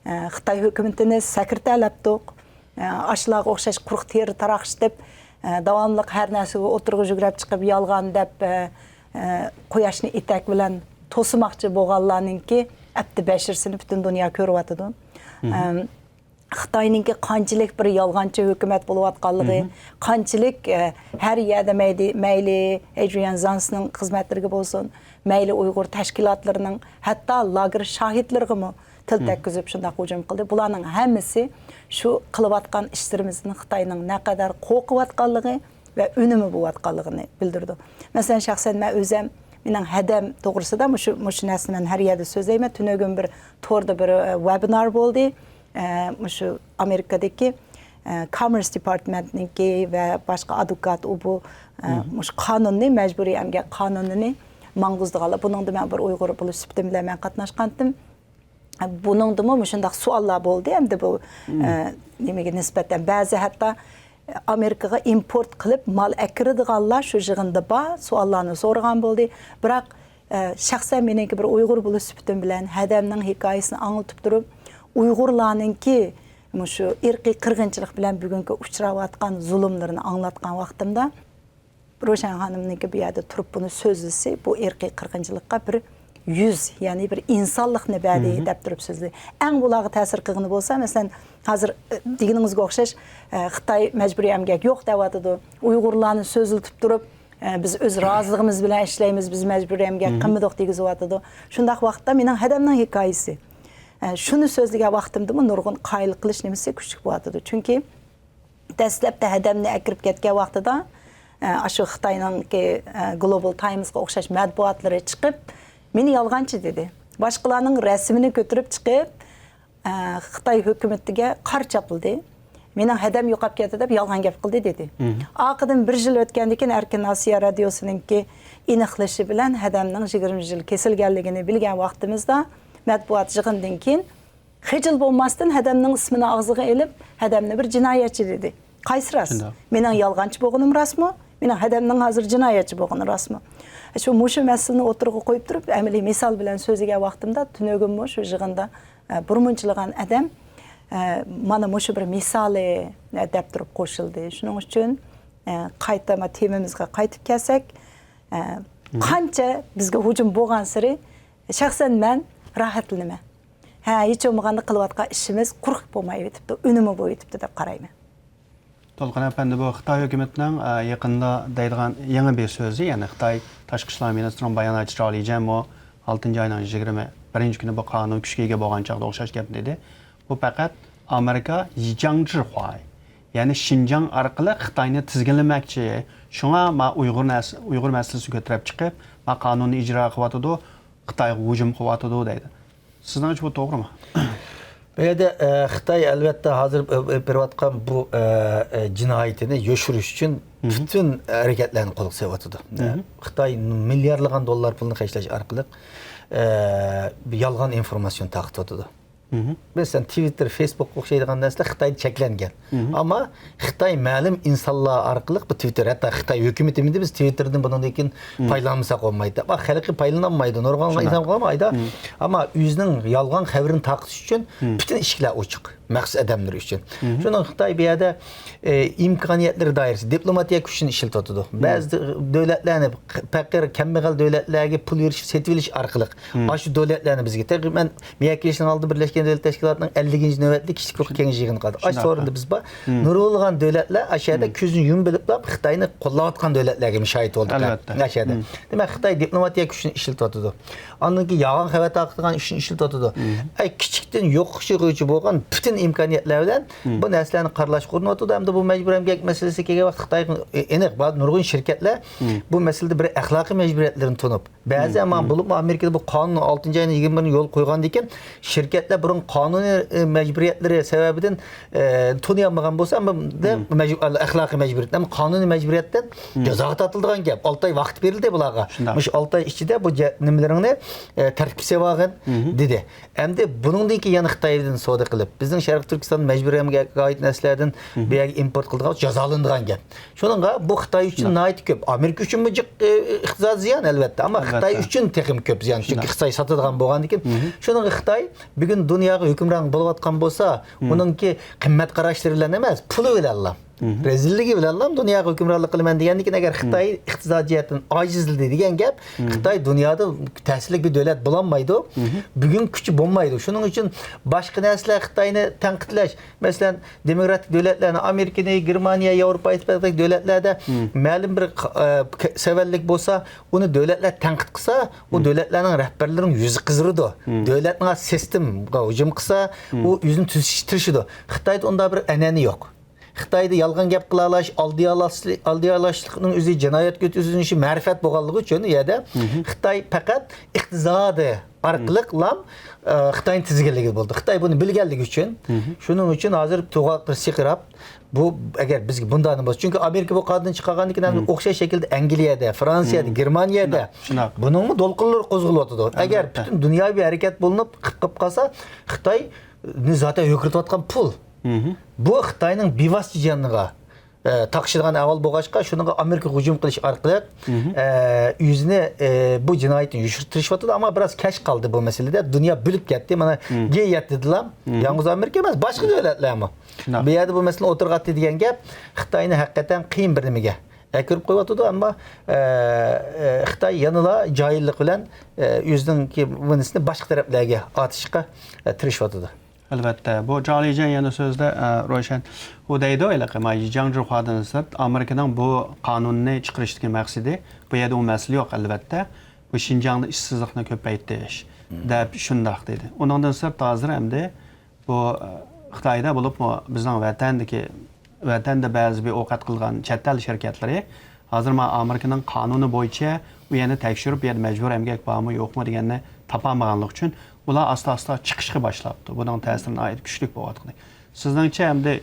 ئە، خىتاي ھۆكۈمىتىنى سەكرىتەلەپتۇق. ئە، ئاشۇلارغا ئوخشاش قۇرۇق تېرە تاراقشىتىپ، ئە، داۋاملىق ھەر نەرسىگە ئوتتۇرىغا يۈگرەپ چىقىپ يالغان دەپ، ئە، ئە، قۇياشنى ئېتەك بىلەن توسىماقچى بولغانلارنىڭكى ئەپتى بەشىرىسىنى پۈتۈن دۇنيا كۆرۈۋاتىدۇ. ئەم، خىتاينىڭكى قانچىلىك بىر يالغانچى ھۆكۈمەت بولۇۋاتقانلىقى، قانچىلىك، ئە، ھەر يەردە مەيدى-، مەيلى ئەيدرىيان زانسنىڭ خىزمەتلىرىگە بولسۇن، مەيلى ئۇيغۇر تەشكىلاتلىرىنىڭ، ھەتتا لاگېر شاھىتلىرىغىمۇ تىل تەگكۈزۈپ شۇنداق ھۇجۇم قىلدى. بۇلارنىڭ ھەممىسى شۇ قىلىۋاتقان ئىشلىرىمىزدىن خىتاينىڭ نەقەدەر قورقۇۋاتقانلىقى ۋە ئۈنۈمى بولۇۋاتقانلىقىنى بىلدۈرىدۇ. مەسىلەن، شەخسەن مەن ئۆزەم، مېنىڭ ھەدەم توغرىسىدا مۇشۇ، مۇشۇ نەرسىنى مەن ھەر يەردە سۆزلەيمەن. تۈنۈگۈن بىر توردا بىر، ئە، ۋېبىنار بولدى. ئە، مۇشۇ ئامېرىكىدىكى، ئە، كامېرس دېپارتمېنتنىڭكى ۋە باشقا ئادۋوكات، ئۇ بۇ، ئە، مۇشۇ قانۇننى، مەجبۇرىي ئەمگەك قانۇنىنى ماڭغۇزىدىغانلار. بۇنىڭدا مەن بىر ئۇيغۇر بولۇش سۈپىتىم بىلەن مەن قاتناشقانتىم. بۇنىڭدىمۇ مۇشۇنداق سوئاللار بولدى. ئەمدى بۇ، ئە، نېمىگە نىسبەتەن بەزى ھەتتا ئامېرىكىغا ئىمپورت قىلىپ مال ئەكىرىدىغانلار شۇ يىغىندا بار، سوئاللارنى سورىغان بولدى. بىراق، ئە، شەخسەن مېنىڭكى بىر ئۇيغۇر بولۇش سۈپىتىم بىلەن ھەدەمنىڭ ھېكايىسىنى ئاڭلىتىپ تۇرۇپ، ئۇيغۇرلارنىڭكى مۇشۇ ئىرقىي قىرغىنچىلىق بىلەن بۈگۈنكى ئۇچراۋاتقان زۇلۇملىرىنى ئاڭلاتقان ۋاقتىمدا، روشەن خانىمنىڭكى بۇ يەردە تۇرۇپ بۇنى سۆزلىسى، بۇ ئىرقىي قىرغىنچىلىققا بىر يۈز، يەنى بىر ئىنسانلىقنى بەردى دەپ تۇرۇپ سۆزلىدى. ئەڭ بۇلارغا تەسىر قىلغىنى بولسا، مەسىلەن، ھازىر، ئە، دېگىنىڭىزگە ئوخشاش، ئە، خىتاي مەجبۇرىي ئەمگەك يوق دەۋاتىدۇ. ئۇيغۇرلارنى سۆزلىتىپ تۇرۇپ، ئە، بىز ئۆز رازىلىقىمىز بىلەن ئىشلەيمىز، بىز مەجبۇرىي ئەمگەك قىلمىدۇق دېگۈزۈۋاتىدۇ. شۇنداق ۋاقىتتا مېنىڭ ھەدەمنىڭ ھېكايىسى. ئە، شۇنى سۆزلىگەن ۋاقتىمدىمۇ نۇرغۇن قايىل قىلىش نېمىسى كۈچلۈك بولۇۋاتىدۇ. چۈنكى دەسلەپتە ھەدەمنى ئەكىرىپ كەتكەن ۋاقتىدا، ئە، ئاشۇ خىتاينىڭكى، ئە، گلوبال تايمسقا ئوخشاش مەتبۇئاتلىرى چىقىپ، مېنى يالغانچى دېدى. باشقىلارنىڭ رەسىمىنى كۆتۈرۈپ چىقىپ، ئە، خىتاي ھۆكۈمىتىگە قارا چاپلىدى. مېنىڭ ھەدەم يوقاپ كەتتى دەپ يالغان گەپ قىلدى دېدى. ئارقىدىن بىر يىل ئۆتكەندىن كېيىن ئەركىن ئاسىيا رادىيوسىنىڭكى ئېنىقلىشى بىلەن ھەدەمنىڭ يىگىرمە يىل كېسىلگەنلىكىنى بىلگەن ۋاقتىمىزدا مەتبۇئات يىغىندىن كېيىن خىجىل بولماستىن ھەدەمنىڭ ئىسمىنى ئاغزىغا ئېلىپ، ھەدەمنى بىر جىنايەتچى دېدى. قايسى راست؟ شۇنداق. مېنىڭ يالغانچى بولغىنىم راستمۇ؟ مېنىڭ ھەدەمنىڭ ھازىر جىنايەتچى بولغىنى راستمۇ؟ شۇ، مۇشۇ مەسىلىنى ئوتتۇرىغا قويۇپ تۇرۇپ، ئەمەلىي مىسال بىلەن سۆزلىگەن ۋاقتىمدا، تۈنۈگۈنمۇ شۇ يىغىندا، ئە، بۇرمۇنچىلىغان ئادەم، ئە، مانا مۇشۇ بىر مىسالى، ئە، دەپ تۇرۇپ قوشۇلدى. شۇنىڭ ئۈچۈن، ئە، قايتا ما تېمىمىزغا قايتىپ كەلسەك، ئە، قانچە بىزگە ھۇجۇم بولغانسېرى، شەخسەن مەن راھەتلىنىمەن. ھە، ھېچ بولمىغاندا قىلىۋاتقان ئىشىمىز قۇرۇق بولمايۋېتىپتۇ، ئۈنۈمى بولۇۋېتىپتۇ دەپ قارايمەن. تۇلقۇن ئەپەندى، بۇ خىتاي ھۆكۈمىتىنىڭ، ئە، يېقىندا دەيدىغان يېڭى بىر سۆزى، يەنى خىتاي تاشقى ئىشلار مىنىستىرىنىڭ باياناتچىسى چاۋ لىجيەنمۇ ئالتىنچى ئاينىڭ يىگىرمە بىرىنچى كۈنى بۇ قانۇن كۈچكە ئىگە بولغان چاغدا ئوخشاش گەپنى دېدى. بۇ پەقەت ئامېرىكا يىجياڭجىخۇا، يەنى شىنجاڭ ئارقىلىق خىتاينى تىزگىنلىمەكچى. شۇڭا ما ئۇيغۇر نەس-، ئۇيغۇر مەسىلىسىنى كۆتۈرۈپ چىقىپ، ما قانۇننى ئىجرا قىلىۋاتىدۇ، خىتايغا ھۇجۇم قىلىۋاتىدۇ دەيدۇ. سىزنىڭچە بۇ توغرىمۇ؟ بۇ يەردە، ئە، خىتاي ئەلۋەتتە ھازىر، ئە، ئە، بېرىۋاتقان بۇ، ئە، ئە، جىنايىتىنى يوشۇرۇش ئۈچۈن پۈتۈن ھەرىكەتلەرنى قولغا سېلىۋاتىدۇ. خىتاي مىليارلىغان دوللار پۇلنى خەجلەش ئارقىلىق، ئە، يالغان ئىنفورماتسىيىنى تارقىتىۋاتىدۇ. مەسىلەن، تىۋىتتېر، فېيسبۇكقا ئوخشايدىغان نەرسىلەر خىتايدا چەكلەنگەن. ئەمما خىتاي مەلۇم ئىنسانلار ئارقىلىق بۇ تىۋىتتېر، ھەتتا خىتاي ھۆكۈمىتىمۇ دەيمىز، تىۋىتتېردىن بۇنىڭدىن كېيىن پايدىلانمىساق بولمايدۇ دەپ. خەلقى پايدىلانمايدۇ، نۇرغۇنلىغان ئىنسان قالمايدۇ. ئەمما ئۆزىنىڭ يالغان خەۋىرىنى تارقىتىش ئۈچۈن پۈتۈن ئىشىكلەر ئوچۇق، مەخسۇس ئادەملىرى ئۈچۈن. شۇنىڭ خىتاي بۇ يەردە، ئە، ئىمكانىيەتلىرى دائىرىسى، دىپلوماتىيە كۈچىنى ئىشلىتىۋاتىدۇ. بەزى دۆلەتلەرنى، پەقىر، كەمبەغەل دۆلەتلەرگە پۇل بېرىش، سېتىۋېلىش ئارقىلىق ئاشۇ دۆلەتلەرنى بىزگە، تېخى مەن مېيەك كېلىشنىڭ ئالدىدا بىرلەشكەن دۆلەت تەشكىلاتىنىڭ ئەللىكىنچى نۆۋەتلىك كىشىلىك ھوقۇق كېڭىشى يىغىنى قىلدى. ئاشۇ سورۇندا بىز بار. نۇرغۇنلىغان دۆلەتلەر ئاشۇ يەردە كۆزىنى يۇمۇپ بىلىپلا خىتاينى قوللاۋاتقان دۆلەتلەرگە مۇشاھىدە بولدۇق. ئاشۇ يەردە. دېمەك، خىتاي دىپلوماتىيە كۈچىنى ئىشلىتىۋاتىدۇ. ئاندىن كېيىن يالغان خەۋەر تارقىتىدىغان ئۈچۈن ئىشلىتىۋاتىدۇ. ئەي، كىچىكتىن يوقىتىشقىچە بولغان پۈتۈن ئىمكانىيەتلەر بىلەن بۇ نەرسىلەرنى قارىلاشقا ئۇرۇنۇۋاتىدۇ. ئەمدى بۇ مەجبۇرىي ئەمگەك مەسىلىسى كەلگەن ۋاقىتتا خىتايغا ئېنىق، بار نۇرغۇن شىركەتلەر بۇ مەسىلىدە بىر ئەخلاقىي مەجبۇرىيەتلىرىنى تونۇپ، بەزى، ئەمما بولۇپمۇ ئامېرىكىدا بۇ قانۇن ئالتىنچى ئاينىڭ يىگىرمە بىرىنى يولغا قويغاندىن كېيىن، شىركەتلەر بۇرۇن قانۇنىي، ئە، مەجبۇرىيەتلىرى سەۋەبىدىن، ئە، تونۇيالمىغان بولسا، ئەمما دە-، مەجبۇر-، ئەخلاقىي مەجبۇرىيەت، ئەمما قانۇنىي مەجبۇرىيەتتىن جازاغا تارتىلىدىغان گەپ. ئالتە ئاي ۋاقىت بېرىلدى بۇلارغا. مۇشۇ ئالتە ئاي ئىچىدە بۇ جە-، نېمىلىرىڭنى، ئە، تەرتىپكە سېلىۋالغىن دېدى. ئەمدى بۇنىڭدىن كېيىن يەنە خىتايدىن سودا قىلىپ، بىزنىڭ شەرقىي تۈركىستان مەجبۇرىي ئەمگەككە ئائىت نەرسىلەردىن بۇ يەرگە ئىمپورت قىلىدىغان جازالىنىدىغان گەپ. شۇنىڭغا بۇ خىتاي ئۈچۈن ناھايىتى كۆپ. ئامېرىكا ئۈچۈنمۇ جىق، ئە، ئىقتىسادىي زىيان، ئەلۋەتتە، ئەمما خىتاي ئۈچۈن تېخىمۇ كۆپ زىيان. چۈنكى خىتاي ساتىدىغان بولغاندىن كېيىن، شۇنىڭغا خىتاي بۈگۈن دۇنياغا ھۆكۈمران بولۇۋاتقان بولسا، ئۇنىڭكى قىممەت قاراشلىرى بىلەن ئەمەس، پۇلى بىلەنلا، رەزىللىكى بىلەنلا دۇنياغا ھۆكۈمرانلىق قىلىمەن دېگەندىن كېيىن، ئەگەر خىتاي ئىقتىسادىي جەھەتتىن ئاجىزلىدى دېگەن گەپ، خىتاي دۇنيادا تەسىرلىك بىر دۆلەت بولالمايدۇ. بۈگۈن كۈچى بولمايدۇ. شۇنىڭ ئۈچۈن باشقا نەرسىلەر خىتاينى تەنقىدلەش، مەسىلەن، دېموكراتىك دۆلەتلەرنى، ئامېرىكىنى، گېرمانىيە، ياۋروپا ئىتتىپاقىدىكى دۆلەتلەردە مەلۇم بىر، ئە، ك-، سەۋەنلىك بولسا، ئۇنى دۆلەتلەر تەنقىد قىلسا، ئۇ دۆلەتلەرنىڭ رەھبەرلىرىنىڭ يۈزى قىزىرىدۇ. دۆلەتنىڭ سىستېمىغا ھۇجۇم قىلسا، ئۇ يۈزىنى تۈزىتىشكە تىرىشىدۇ. خىتايدا ئۇنداق بىر ئەنئەنە يوق. خىتايدا يالغان گەپ قىلالاش، ئالدىيالاش-، ئالدىيالاشلىقنىڭ ئۆزى جىنايەتكە ئۆتكۈزۈلۈشى مەرىپەت بولغانلىقى ئۈچۈن، ئۇ يەردە خىتاي پەقەت ئىقتىسادى ئارقىلىقلا، ئە، خىتاينى تىزگىنلىگىلى بولىدۇ. خىتاي بۇنى بىلگەنلىكى ئۈچۈن، شۇنىڭ ئۈچۈن ھازىر توغاقلىرى سىقىراپ، بۇ ئەگەر بىزگە بۇنداق نېمە بولسا، چۈنكى ئامېرىكا بۇ قائىدىدىن چىقارغاندىن كېيىن، ئوخشاش شەكىلدە ئەنگلىيەدە، فرانسىيەدە، گېرمانىيەدە بۇنىڭمۇ دولقۇنلىرى قوزغىلىۋاتىدۇ. ئەگەر پۈتۈن دۇنياۋى ھەرىكەت بولۇنۇپ، قىپ-، قىپ قالسا، خىتاينى زاتەن ھۆركىرىتىۋاتقان پۇل. بۇ خىتاينىڭ بىۋاسىتە جانىغا، ئە، تاقىشىدىغان ئەھۋال بولغاچقا، شۇنىڭغا ئامېرىكا ھۇجۇم قىلىش ئارقىلىق، ئە، ئۆزىنى، ئە، بۇ جىنايەتنى يوشۇرۇپ تىرىشىۋاتىدۇ. ئەمما بىراز كەچ قالدى بۇ مەسىلىدە. دۇنيا بىلىپ كەتتى. مانا، جى يەتتىدىلا يالغۇز ئامېرىكا ئەمەس، باشقا دۆلەتلەرمۇ بۇ يەردە بۇ مەسىلىنى ئوتتۇرىغا ئاتتى دېگەن گەپ خىتاينى ھەقىقەتەن قىيىن بىر نېمىگە ئەكىرىپ قويۇۋاتىدۇ. ئەمما، ئە، ئە، خىتاي يەنىلا جاھىللىق بىلەن، ئە، ئۆزىنىڭكى بۇنىسىنى باشقا تەرەپلەرگە ئارتىشقا، ئە، تىرىشىۋاتىدۇ. ئەلۋەتتە، بۇ جاۋ لىجيەن يەنە سۆزىدە، ئە، روشەن، ئۇ دەيدۇ، ھېلىقى، ما، يىجياڭجىخۇادىن سىرت ئامېرىكىنىڭ بۇ قانۇننى چىقىرىشتىكى مەقسىتى، بۇ يەردە ئۇ مەسىلە يوق، ئەلۋەتتە. بۇ شىنجاڭدا ئىشسىزلىقنى كۆپەيتىش، دەپ شۇنداق دېدى. ئۇنىڭدىن سىرت ھازىر ئەمدى بۇ، ئە، خىتايدا بولۇپمۇ بىزنىڭ ۋەتەندىكى، ۋەتەندە بەزى بىر ئوقەت قىلغان چەت ئەل شىركەتلىرى ھازىر مانا ئامېرىكىنىڭ قانۇنى بويىچە ئۇ يەرنى تەكشۈرۈپ، ئۇ يەردە مەجبۇرىي ئەمگەك بارمۇ، يوقمۇ دېگەننى تاپالمىغانلىقى ئۈچۈن ئۇلار ئاستا-ئاستا چىقىشقا باشلاپتۇ. بۇنىڭ تەسىرى ناھايىتى كۈچلۈك بولۇۋاتقىنى. سىزنىڭچە ئەمدى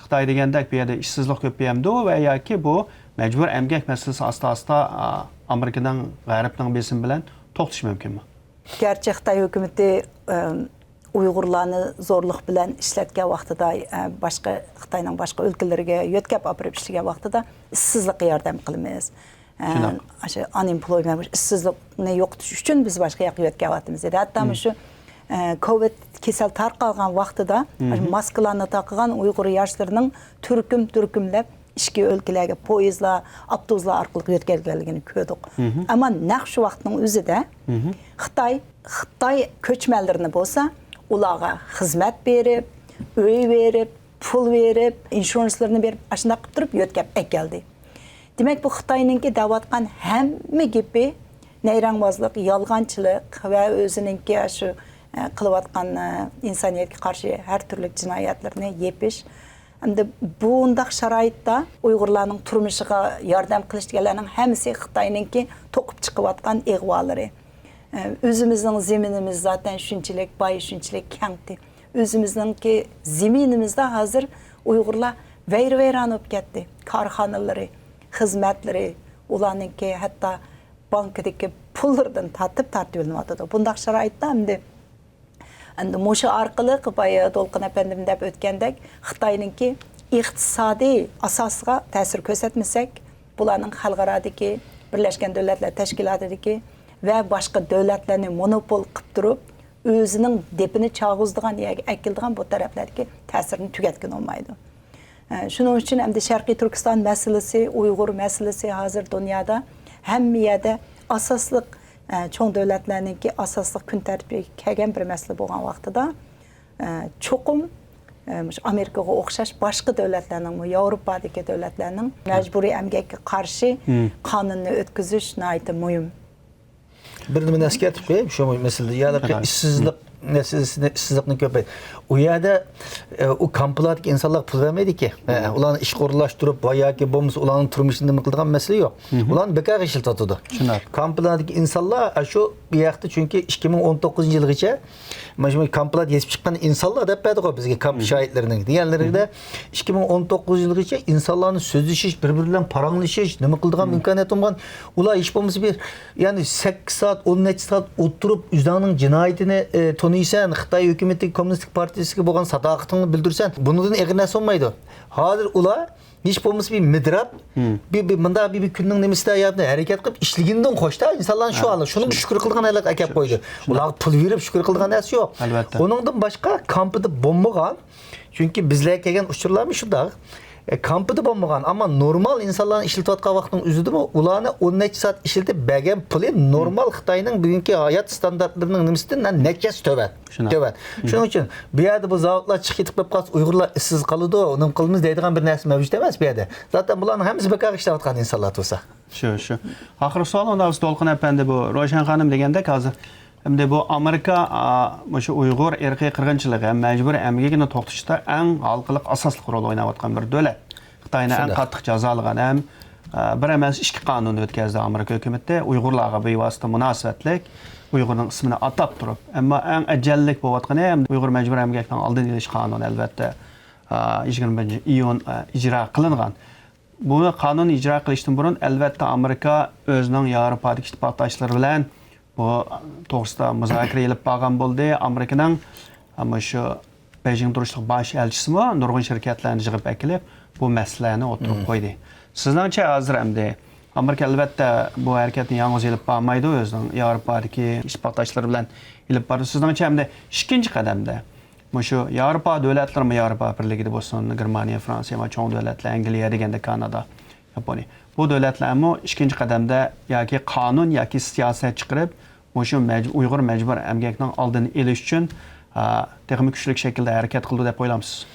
خىتاي دېگەندەك بۇ يەردە ئىشسىزلىق كۆپىيەمدۇ ۋە ياكى بۇ مەجبۇرىي ئەمگەك مەسىلىسى ئاستا-ئاستا، ئا، ئامېرىكىنىڭ، غەربنىڭ بېسىمى بىلەن توختىشى مۇمكىنمۇ؟ گەرچە خىتاي ھۆكۈمىتى، ئەم، ئۇيغۇرلارنى زورلۇق بىلەن ئىشلەتكەن ۋاقتىدا، ئە، باشقا، خىتاينىڭ باشقا ئۆلكىلىرىگە يۆتكەپ ئاپىرىپ ئىشلىگەن ۋاقتىدا ئىشسىزلىققا ياردەم قىلىمىز. ئە، شۇنداق. ئاشۇ unemployment، ئىشسىزلىقنى يوقىتىش ئۈچۈن بىز باشقا ياققا يۆتكەۋاتىمىز دېدى. ھەتتا مۇشۇ، ئە، كوۋىد كېسەل تارقالغان ۋاقتىدا مۇشۇ ماسكىلارنى تاقىغان ئۇيغۇر ياشلىرىنىڭ تۈركۈم-تۈركۈملەپ ئىچكى ئۆلكىلەرگە پويىزلار، ئاپتوبۇسلار ئارقىلىق يۆتكەلگەنلىكىنى كۆردۇق. ئەمما نەق شۇ ۋاقىتنىڭ ئۆزىدە خىتاي، خىتاي كۆچمەنلىرىنى بولسا ئۇلارغا خىزمەت بېرىپ، ئۆي بېرىپ، پۇل بېرىپ، ئىنشۇرانسلىرىنى بېرىپ، ئاشۇنداق قىلىپ تۇرۇپ يۆتكەپ ئەكەلدى. دېمەك، بۇ خىتاينىڭكى دەۋاتقان ھەممە گېپى نەيرەڭبازلىق، يالغانچىلىق ۋە ئۆزىنىڭكى شۇ، ئە، قىلىۋاتقان، ئە، ئىنسانىيەتكە قارشى ھەر تۈرلۈك جىنايەتلىرىنى يېپىش. ئەمدى بۇنداق شارائىتتا ئۇيغۇرلارنىڭ تۇرمۇشىغا ياردەم قىلىش دېگەنلەرنىڭ ھەممىسى خىتاينىڭكى توقۇپ چىقىۋاتقان ئىغۋالىرى. ئە، ئۆزىمىزنىڭ زېمىنىمىز زاتەن شۇنچىلىك باي، شۇنچىلىك كەڭتى. ئۆزىمىزنىڭكى زېمىنىمىزدا ھازىر ئۇيغۇرلار ۋەيران-ۋەيران بولۇپ كەتتى. كارخانىلىرى، خىزمەتلىرى، ئۇلارنىڭكى ھەتتا بانكىدىكى پۇللىرىدىن تارتىپ تارتىۋېلىنىۋاتىدۇ. بۇنداق شارائىتتا ئەمدى، ئەمدى مۇشۇ ئارقىلىق بايا دولقۇن ئەپەندىم دەپ ئۆتكەندەك، خىتاينىڭكى ئىقتىسادىي ئاساسىغا تەسىر كۆرسەتمىسەك، بۇلارنىڭ خەلقئارادىكى، بىرلەشكەن دۆلەتلەر تەشكىلاتىدىكى ۋە باشقا دۆلەتلەرنى مونوپول قىلىپ تۇرۇپ، ئۆزىنىڭ دېپىنى چاغۇزىدىغان يەرگە ئەكېلىدىغان بۇ تەرەپلەردىكى تەسىرىنى تۈگەتكىلى بولمايدۇ. ئە، شۇنىڭ ئۈچۈن ئەمدى شەرقىي تۈركىستان مەسىلىسى، ئۇيغۇر مەسىلىسى ھازىر دۇنيادا ھەممە يەردە ئاساسلىق، ئە، چوڭ دۆلەتلەرنىڭكى ئاساسلىق كۈن تەرتىپىگە كەلگەن بىر مەسىلە بولغان ۋاقتىدا، ئە، چوقۇم، ئە، مۇشۇ ئامېرىكىغا ئوخشاش باشقا دۆلەتلەرنىڭمۇ، ياۋروپادىكى دۆلەتلەرنىڭ مەجبۇرىي ئەمگەككە قارشى قانۇننى ئۆتكۈزۈش ناھايىتى مۇھىم. بىر نېمىنى ئەسكەرتىپ قوياي، شۇ مەسىلىدە. يەنى ئىشسىزلىق مەسىلىسىنى، ئىشسىزلىقنى كۆپەي-، ئۇ يەردە، ئە، ئۇ كامپلاردىكى ئىنسانلارغا پۇل بەرمەيدىكى. ئە، ئۇلارنى ئىشقا ئورۇنلاشتۇرۇپ ۋە ياكى بولمىسا ئۇلارنىڭ تۇرمۇشىنى نېمە قىلىدىغان مەسىلە يوق. ئۇلارنى بىكارغا ئىشلىتىۋاتىدۇ. شۇنداق. كامپلاردىكى ئىنسانلار، ئە، شۇ بۇ ياقتا، چۈنكى ئىككى مىڭ ئون توققۇزىنچى يىلغىچە مانا شۇ كامپلاردا يېزىپ چىققان ئىنسانلار دەپ بەردىغۇ بىزگە كامپ شاھىتلىرىنىڭ دېگەنلىرىدە، ئىككى مىڭ ئون توققۇزىنچى يىلغىچە ئىنسانلارنى سۆزلىشىش، بىر-بىرى بىلەن پاراڭلىشىش، نېمە قىلىدىغان ئىمكانىيەت بولمىغان. ئۇلار ھېچ بولمىسا بىر، يەنى سەككىز سائەت، ئون نەچچە سائەت ئولتۇرۇپ، ئۆزلەرنىڭ جىنايىتىنى، ئە، تونۇيسەن، خىتاي ھۆكۈمىتى، كوممۇنىستىك پارتىيىسىگە بولغان ساداقىتىڭنى بىلدۈرسەن، بۇنىڭدىن ئېغىر نەرسە بولمايدۇ. ھازىر ئۇلار ھېچ بولمىسا بىر مىدىراب، بىر، بىر مۇنداق بىر، بىر كۈننىڭ نېمىسىدە يا ھەرىكەت قىلىپ ئىشلىگىنىدىن خوشتا، ئىنسانلارنى شۇ ھالدا، شۇنىڭ شۈكۈر قىلىدىغان ھالەتكە ئەكەپ قويدى. ئۇلارغا پۇل بېرىپ شۈكۈر قىلىدىغان نەرسە يوق. ئۇنىڭدىن باشقا كامپىدا بولمىغان، چۈنكى بىزلەرگە كەلگەن ئۇچۇرلارمۇ شۇنداق. ئە، كامپىدا بولمىغان، ئەمما نورمال ئىنسانلارنى ئىشلىتىۋاتقان ۋاقىتنىڭ ئۆزىدىمۇ ئۇلارنى ئون نەچچە سائەت ئىشلىتىپ بەرگەن پۇلى نورمال خىتاينىڭ بۈگۈنكى ھايات ستاندارتلىرىنىڭ نېمىسىدىن نەچچە ھەسسە تۆۋەن. شۇنداق. تۆۋەن. شۇنىڭ ئۈچۈن بۇ يەردە بۇ زاۋۇتلار چىقىپ كېتىپ قالسا، ئۇيغۇرلار ئىشسىز قالىدۇ، نېمە قىلىمىز دەيدىغان بىر نەرسە مەۋجۇت ئەمەس بۇ يەردە. زاتەن بۇلارنىڭ ھەممىسى بىكارغا ئىشلەۋاتقان ئىنسانلار تۇرسا. شۇ، شۇ. ئاخىرقى سوئال، ئۇندا دولقۇن ئەپەندى، بۇ روشەن خانىم دېگەندەك، ھازىر ئەمدى بۇ ئامېرىكا، ئا، مۇشۇ ئۇيغۇر ئىرقىي قىرغىنچىلىقى ھەم مەجبۇرىي ئەمگىكىنى توختىتىشتا ئەڭ ھالقىلىق ئاساسلىق رول ئويناۋاتقان بىر دۆلەت. خىتاينى ئەڭ قاتتىق جازالىغان ھەم، ئا، بىر ئەمەس، ئىككى قانۇن ئۆتكەزدى ئامېرىكا ھۆكۈمىتى. ئۇيغۇرلارغا بىۋاسىتە مۇناسىۋەتلىك ئۇيغۇرنىڭ ئىسمىنى ئاتاپ تۇرۇپ. ئەمما ئەڭ ئەجەللىك بولۇۋاتقىنى ھەم ئۇيغۇر مەجبۇرىي ئەمگەكنىڭ ئالدىنى ئېلىش قانۇنى، ئەلۋەتتە، ئا، يىگىرمە بىرىنچى ئىيۇن، ئا، ئىجرا قىلىنغان. بۇ قانۇن ئىجرا قىلىشتىن بۇرۇن، ئەلۋەتتە، ئامېرىكا ئۆزىنىڭ ياۋروپادىكى ئىتتىپاقداشلىرى بىلەن بۇ توغرىسىدا مۇزاكىرە ئېلىپ بارغان بولدى. ئامېرىكىنىڭ مۇشۇ بېيجىڭدا تۇرۇشلۇق باش ئەلچىسىمۇ نۇرغۇن شىركەتلەرنى يىغىپ ئەكېلىپ، بۇ مەسىلىنى ئوتتۇرىغا قويدى. سىزنىڭچە ھازىر ئەمدى ئامېرىكا، ئەلۋەتتە، بۇ ھەرىكەتنى يالغۇز ئېلىپ بارمايدۇ، ئۆزىنىڭ ياۋروپادىكى ئىتتىپاقداشلىرى بىلەن ئېلىپ بارىدۇ. سىزنىڭچە ئەمدى ئىككىنچى قەدەمدە مۇشۇ ياۋروپا دۆلەتلىرىمۇ، ياۋروپا بىرلىكىدە بولسۇن، گېرمانىيە، فرانسىيە ۋە چوڭ دۆلەتلەر، ئەنگلىيە دېگەندە كانادا، ياپونىيە. بۇ دۆلەتلەرمۇ ئىككىنچى قەدەمدە ياكى قانۇن ياكى سىياسەت چىقىرىپ، مۇشۇ مەج-، ئۇيغۇر مەجبۇرىي ئەمگەكنىڭ ئالدىنى ئېلىش ئۈچۈن، ئا، تېخىمۇ كۈچلۈك شەكىلدە ھەرىكەت قىلىدۇ دەپ ئويلامسىز؟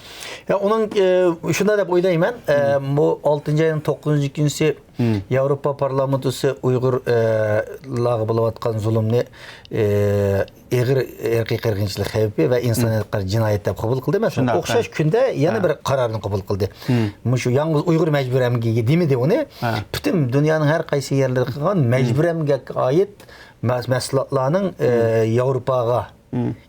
يا، ئۇنىڭ، ئە، شۇنداق دەپ ئويلايمەن. ئە، بۇ ئالتىنچى ئاينىڭ توققۇزىنچى كۈنىسى ياۋروپا پارلامېنتىسى ئۇيغۇر، ئە، لارغا بولۇۋاتقان زۇلۇمنى، ئە، ئېغىر ئىرقىي قىرغىنچىلىق خەۋپى ۋە ئىنسانىيەتكە قارشى جىنايەت دەپ قوبۇل قىلدى. مەسىلەن، شۇنداق، ئوخشاش كۈندە يەنە بىر قارارنى قوبۇل قىلدى. مۇشۇ يالغۇز ئۇيغۇر مەجبۇرىي ئەمگىكى دېمىدى ئۇنى. پۈتۈن دۇنيانىڭ ھەر قايسى يەرلىرىدە قىلغان مەجبۇرىي ئەمگەككە ئائىت مەس-، مەھسۇلاتلارنىڭ، ئە، ياۋروپاغا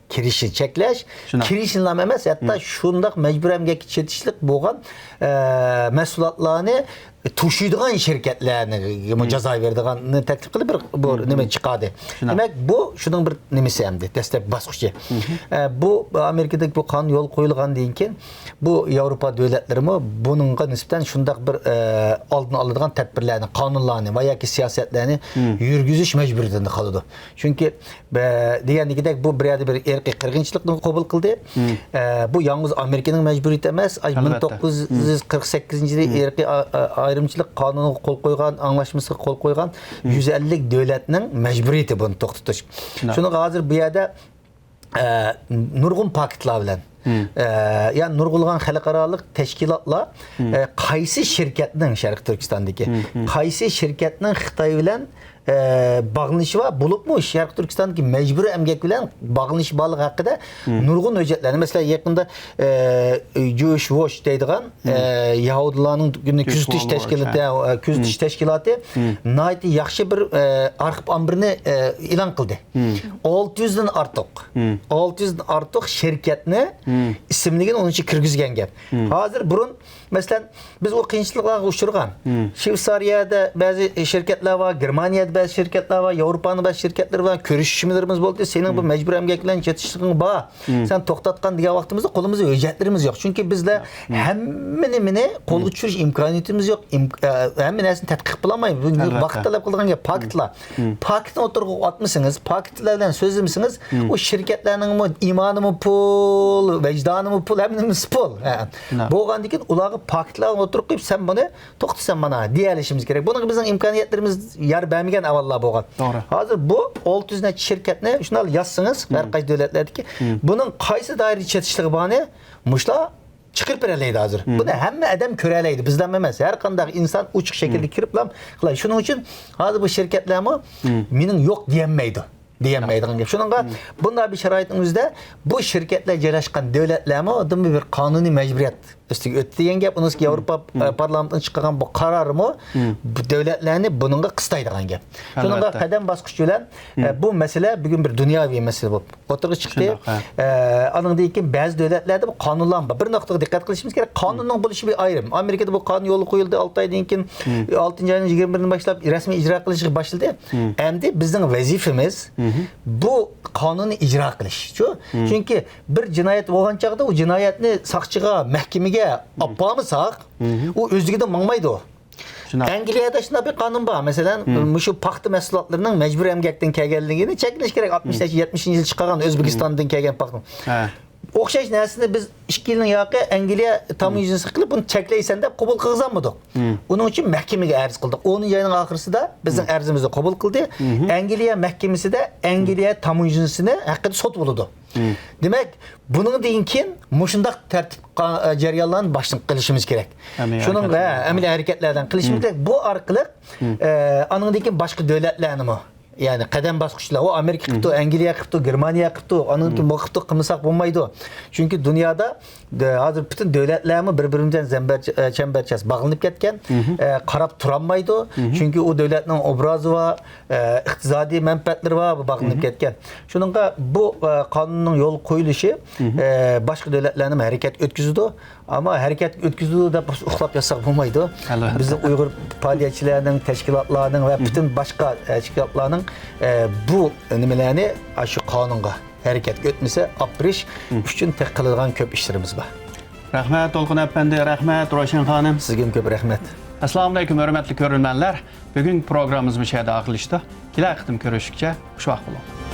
كىرىشنى چەكلەش، شۇنداق. كىرىشنىلا ئەمەس، ھەتتا شۇنداق مەجبۇرىي ئەمگەككە چېتىشلىق بولغان، ئە، مەھسۇلاتلارنى توشۇيدىغان شىركەتلەرنىمۇ جازا بېرىدىغاننى تەكلىپ قىلىپ بىر، بۇ نېمە چىقاردى. شۇنداق. دېمەك، بۇ شۇنىڭ بىر نېمىسى ئەمدى، دەسلەپكى باسقۇچى. ئە، بۇ ئامېرىكىدىكى بۇ قانۇن يولغا قويۇلغاندىن كېيىن، بۇ ياۋروپا دۆلەتلىرىمۇ بۇنىڭغا نىسبەتەن شۇنداق بىر، ئە، ئالدىنى ئالىدىغان تەدبىرلەرنى، قانۇنلارنى ۋە ياكى سىياسەتلەرنى يۈرگۈزۈش مەجبۇرىيىتىدە قالىدۇ. چۈنكى، بە-، دېگەندىكىدەك، بۇ بىر يەردە بىر ئىرقىي قىرغىنچىلىقنى قوبۇل قىلدى. ئە، بۇ يالغۇز ئامېرىكىنىڭ مەجبۇرىيىتى ئەمەس. ئاي، ئەلۋەتتە. مىڭ توققۇز يۈز قىرىق سەككىزىنچى يىلى ئىرقىي ئا-، ئا-، ئايرىمچىلىق قانۇنىغا قول قويغان، ئاڭلاشمىسىغا قول قويغان يۈز ئەللىك دۆلەتنىڭ مەجبۇرىيىتى بۇنى توختىتىش. شۇنداق. شۇنىڭغا ھازىر بۇ يەردە، ئە، نۇرغۇن پاكىتلار بىلەن، ئە، يا نۇرغۇنلىغان خەلقئارالىق تەشكىلاتلار، ئە، قايسى شىركەتنىڭ شەرقىي تۈركىستاندىكى، قايسى شىركەتنىڭ خىتاي بىلەن ئە، باغلىنىشى بار، بولۇپمۇ شەرقىي تۈركىستاندىكى مەجبۇرىي ئەمگەك بىلەن باغلىنىشى بارلىقى ھەققىدە نۇرغۇن ھۆججەتلەرنى، مەسىلەن، يېقىندا، ئە، جويۇش ۋوچ دەيدىغان، ئە، يەھۇدىيلارنىڭ كۈنى كۆزىتىش تەشكىلاتى، ئە، كۆزىتىش تەشكىلاتى ناھايىتى ياخشى بىر، ئە، ئارخىپ ئامبىرىنى، ئە، ئېلان قىلدى. ئالتە يۈزدىن ئارتۇق، ئالتە يۈزدىن ئارتۇق شىركەتنى ئىسىملىگەن، ئۇنىڭ ئىچىگە كىرگۈزگەن گەپ. ھازىر بۇرۇن مەسىلەن، بىز ئۇ قىيىنچىلىقلارغا ئۇچرىغان. شۋېتسارىيەدە بەزى شىركەتلەر بار، گېرمانىيەدە بەزى شىركەتلەر بار، ياۋروپانىڭ بەزى شىركەتلىرى بار، كۆرۈشۈشمىلىرىمىز بولدى. سېنىڭ بۇ مەجبۇرىي ئەمگەك بىلەن چېتىشلىقىڭ بار. سەن توختاتقان دېگەن ۋاقتىمىزدا قولىمىزدا ھۆججەتلىرىمىز يوق. چۈنكى بىزلەر ھەممە نېمىنى قولغا چۈشۈرۈش ئىمكانىيىتىمىز يوق. ئىم-، ئە، ھەممە نەرسىنى تەتقىق قىلالمايمىز. بۇ ۋاقىت تەلەپ قىلىدىغان گەپ، پاكىتلار. پاكىتنى ئوتتۇرىغا ئاتمىسىڭىز، پاكىتلار بىلەن سۆزلىمىسىڭىز، ئۇ شىركەتلەرنىڭمۇ ئىمانىمۇ پۇل، ۋىجدانىمۇ پۇل، ھەممە نېمىسى پۇل. ھە. بولغاندىن كېيىن ئۇلارغا پاكىتلارنى ئوتتۇرىغا قويۇپ، سەن بۇنى توختىسەن مانا دېيەلىشىمىز كېرەك. بۇنىڭغا بىزنىڭ ئىمكانىيەتلىرىمىز يار بەرمىگەن ئاۋۋاللار بولغان. توغرا. ھازىر بۇ ئالتە يۈز نەچچە شىركەتنى شۇنداق يازسىڭىز، ھەر قايسى دۆلەتلەردىكى، بۇنىڭ قايسى دائىرىگە چېتىشلىقى بارنى مۇشۇلار چىقىرىپ بېرەلەيدۇ ھازىر. بۇنى ھەممە ئادەم كۆرەلەيدى، بىزلەرمۇ ئەمەس. ھەر قانداق ئىنسان ئوچۇق شەكىلدە كىرىپلا قىلاي. شۇنىڭ ئۈچۈن ھازىر بۇ شىركەتلەرمۇ مېنىڭ يوق دېيەلمەيدۇ. دېيەلمەيدىغان گەپ. شۇنىڭغا بۇنداق بىر شارائىتنىڭ ئۆزىدە بۇ شىركەتلەر جايلاشقان دۆلەتلەرمۇ ئۇدۇلمۇ بىر قانۇنىي مەجبۇرىيەت ئۈستىگە ئۆتتى دېگەن گەپ. ئۇنىڭ ئۈستىگە ياۋروپا، ئە، پارلامېنتىنىڭ چىقارغان بۇ قارارىمۇ بۇ دۆلەتلەرنى بۇنىڭغا قىستايدىغان گەپ. شۇنىڭغا قەدەم باسقۇچ بىلەن، ئە، بۇ مەسىلە بۈگۈن بىر دۇنياۋى مەسىلە بولۇپ ئوتتۇرىغا چىقتى. شۇنداق، ھە. ئە، ئانىڭدىن كېيىن بەزى دۆلەتلەردە بۇ قانۇنلار بار. بىر نۇقتىغا دىققەت قىلىشىمىز كېرەك. قانۇننىڭ بولۇشى بىر ئايرىم. ئامېرىكىدا بۇ قانۇن يولغا قويۇلدى، ئالتە ئايدىن كېيىن، ئالتىنچى ئاينىڭ يىگىرمە بىرىدىن باشلاپ رەسمىي ئىجرا قىلىشقا باشلىدى. ئەمدى بىزنىڭ ۋەزىپىمىز بۇ قانۇننى ئىجرا قىلىش. شۇ. چۈنكى بىر جىنايەت بولغان چاغدا ئۇ جىنايەتنى ساقچىغا، مەھكىمىگە ئاپارمىساق، ئۇ ئۆزلۈكىدىن ماڭمايدۇ. شۇنداق. ئەنگلىيەدە شۇنداق بىر قانۇن بار. مەسىلەن، مۇشۇ پاختا مەھسۇلاتلىرىنىڭ مەجبۇرىي ئەمگەكتىن كەلگەنلىكىنى چەكلەش كېرەك. ئاتمىش يەتمىشىنچى يىل چىقارغان ئۆزبېكىستاندىن كەلگەن پاختا. ھە. ئوخشاش نەرسىنى بىز ئىككى يىلنىڭ ياقى ئەنگلىيە تاموژنىسى قىلىپ، بۇنى چەكلەيسەن دەپ قوبۇل قىلغۇزالمىدۇق. ئۇنىڭ ئۈچۈن مەھكىمىگە ئەرز قىلدۇق. ئونىنچى ئاينىڭ ئاخىرسىدا بىزنىڭ ئەرزىمىزنى قوبۇل قىلدى. ئەنگلىيە مەھكىمىسىدە ئەنگلىيە تاموژنىسىنى ھەققىدە سوت بولىدۇ. دېمەك، بۇنىڭدىن كېيىن مۇشۇنداق تەرتىپ قا-، جەريانلارنى باشتىن قىلىشىمىز كېرەك. ئەمەلىي شۇنىڭ ھەرىكەتلەر. ھە، ئەمەلىي ھەرىكەتلەردىن قىلىشىمىز كېرەك. بۇ ئارقىلىق، ئە، ئانىڭدىن كېيىن باشقا دۆلەتلەرنىمۇ، يەنى قەدەم باسقۇچلار، ئۇ ئامېرىكا قىپتۇ، ئەنگلىيە قىپتۇ، گېرمانىيە قىپتۇ، ئانىڭدىن كېيىن بۇ قىپتۇ، قىلمىساق بولمايدۇ. چۈنكى دۇنيادا، دە-، ھازىر پۈتۈن دۆلەتلەرمۇ بىر-بىرى بىلەن زەمبەر-، ئە، چەمبەرچاس باغلىنىپ كەتكەن، ئە، قاراپ تۇرالمايدۇ. چۈنكى ئۇ دۆلەتنىڭ ئوبرازى بار، ئە، ئىقتىسادىي مەنپەئەتلىرى بار، بۇ باغلىنىپ كەتكەن. شۇنىڭغا بۇ، ئە، قانۇننىڭ يولغا قويۇلۇشى، ئە، باشقا دۆلەتلەرنىمۇ ھەرىكەتكە ئۆتكۈزىدۇ. ئەمما ھەرىكەتكە ئۆتكۈزىدۇ دەپ ئۇخلاپ ياتساق بولمايدۇ. ئەلۋەتتە. بىزنىڭ ئۇيغۇر پائالىيەتچىلەرنىڭ، تەشكىلاتلارنىڭ ۋە پۈتۈن باشقا تەشكىلاتلارنىڭ، ئە، بۇ نېمىلەرنى ئاشۇ قانۇنغا ھەرىكەتكە ئۆتمىسە ئاپىرىش ئۈچۈن تېخى قىلىدىغان كۆپ ئىشلىرىمىز بار. رەھمەت، دولقۇن ئەپەندى، رەھمەت، روشەن خانىم. سىزگىمۇ كۆپ رەھمەت. ئەسسالامۇئەلەيكۇم، ھۆرمەتلىك كۆرۈرمەنلەر. بۈگۈنكى پروگراممىمىز مۇشۇ يەردە ئاخىرلىشىدۇ. كېلەر قېتىم كۆرۈشكىچە خۇش ۋاقىت بولۇڭ.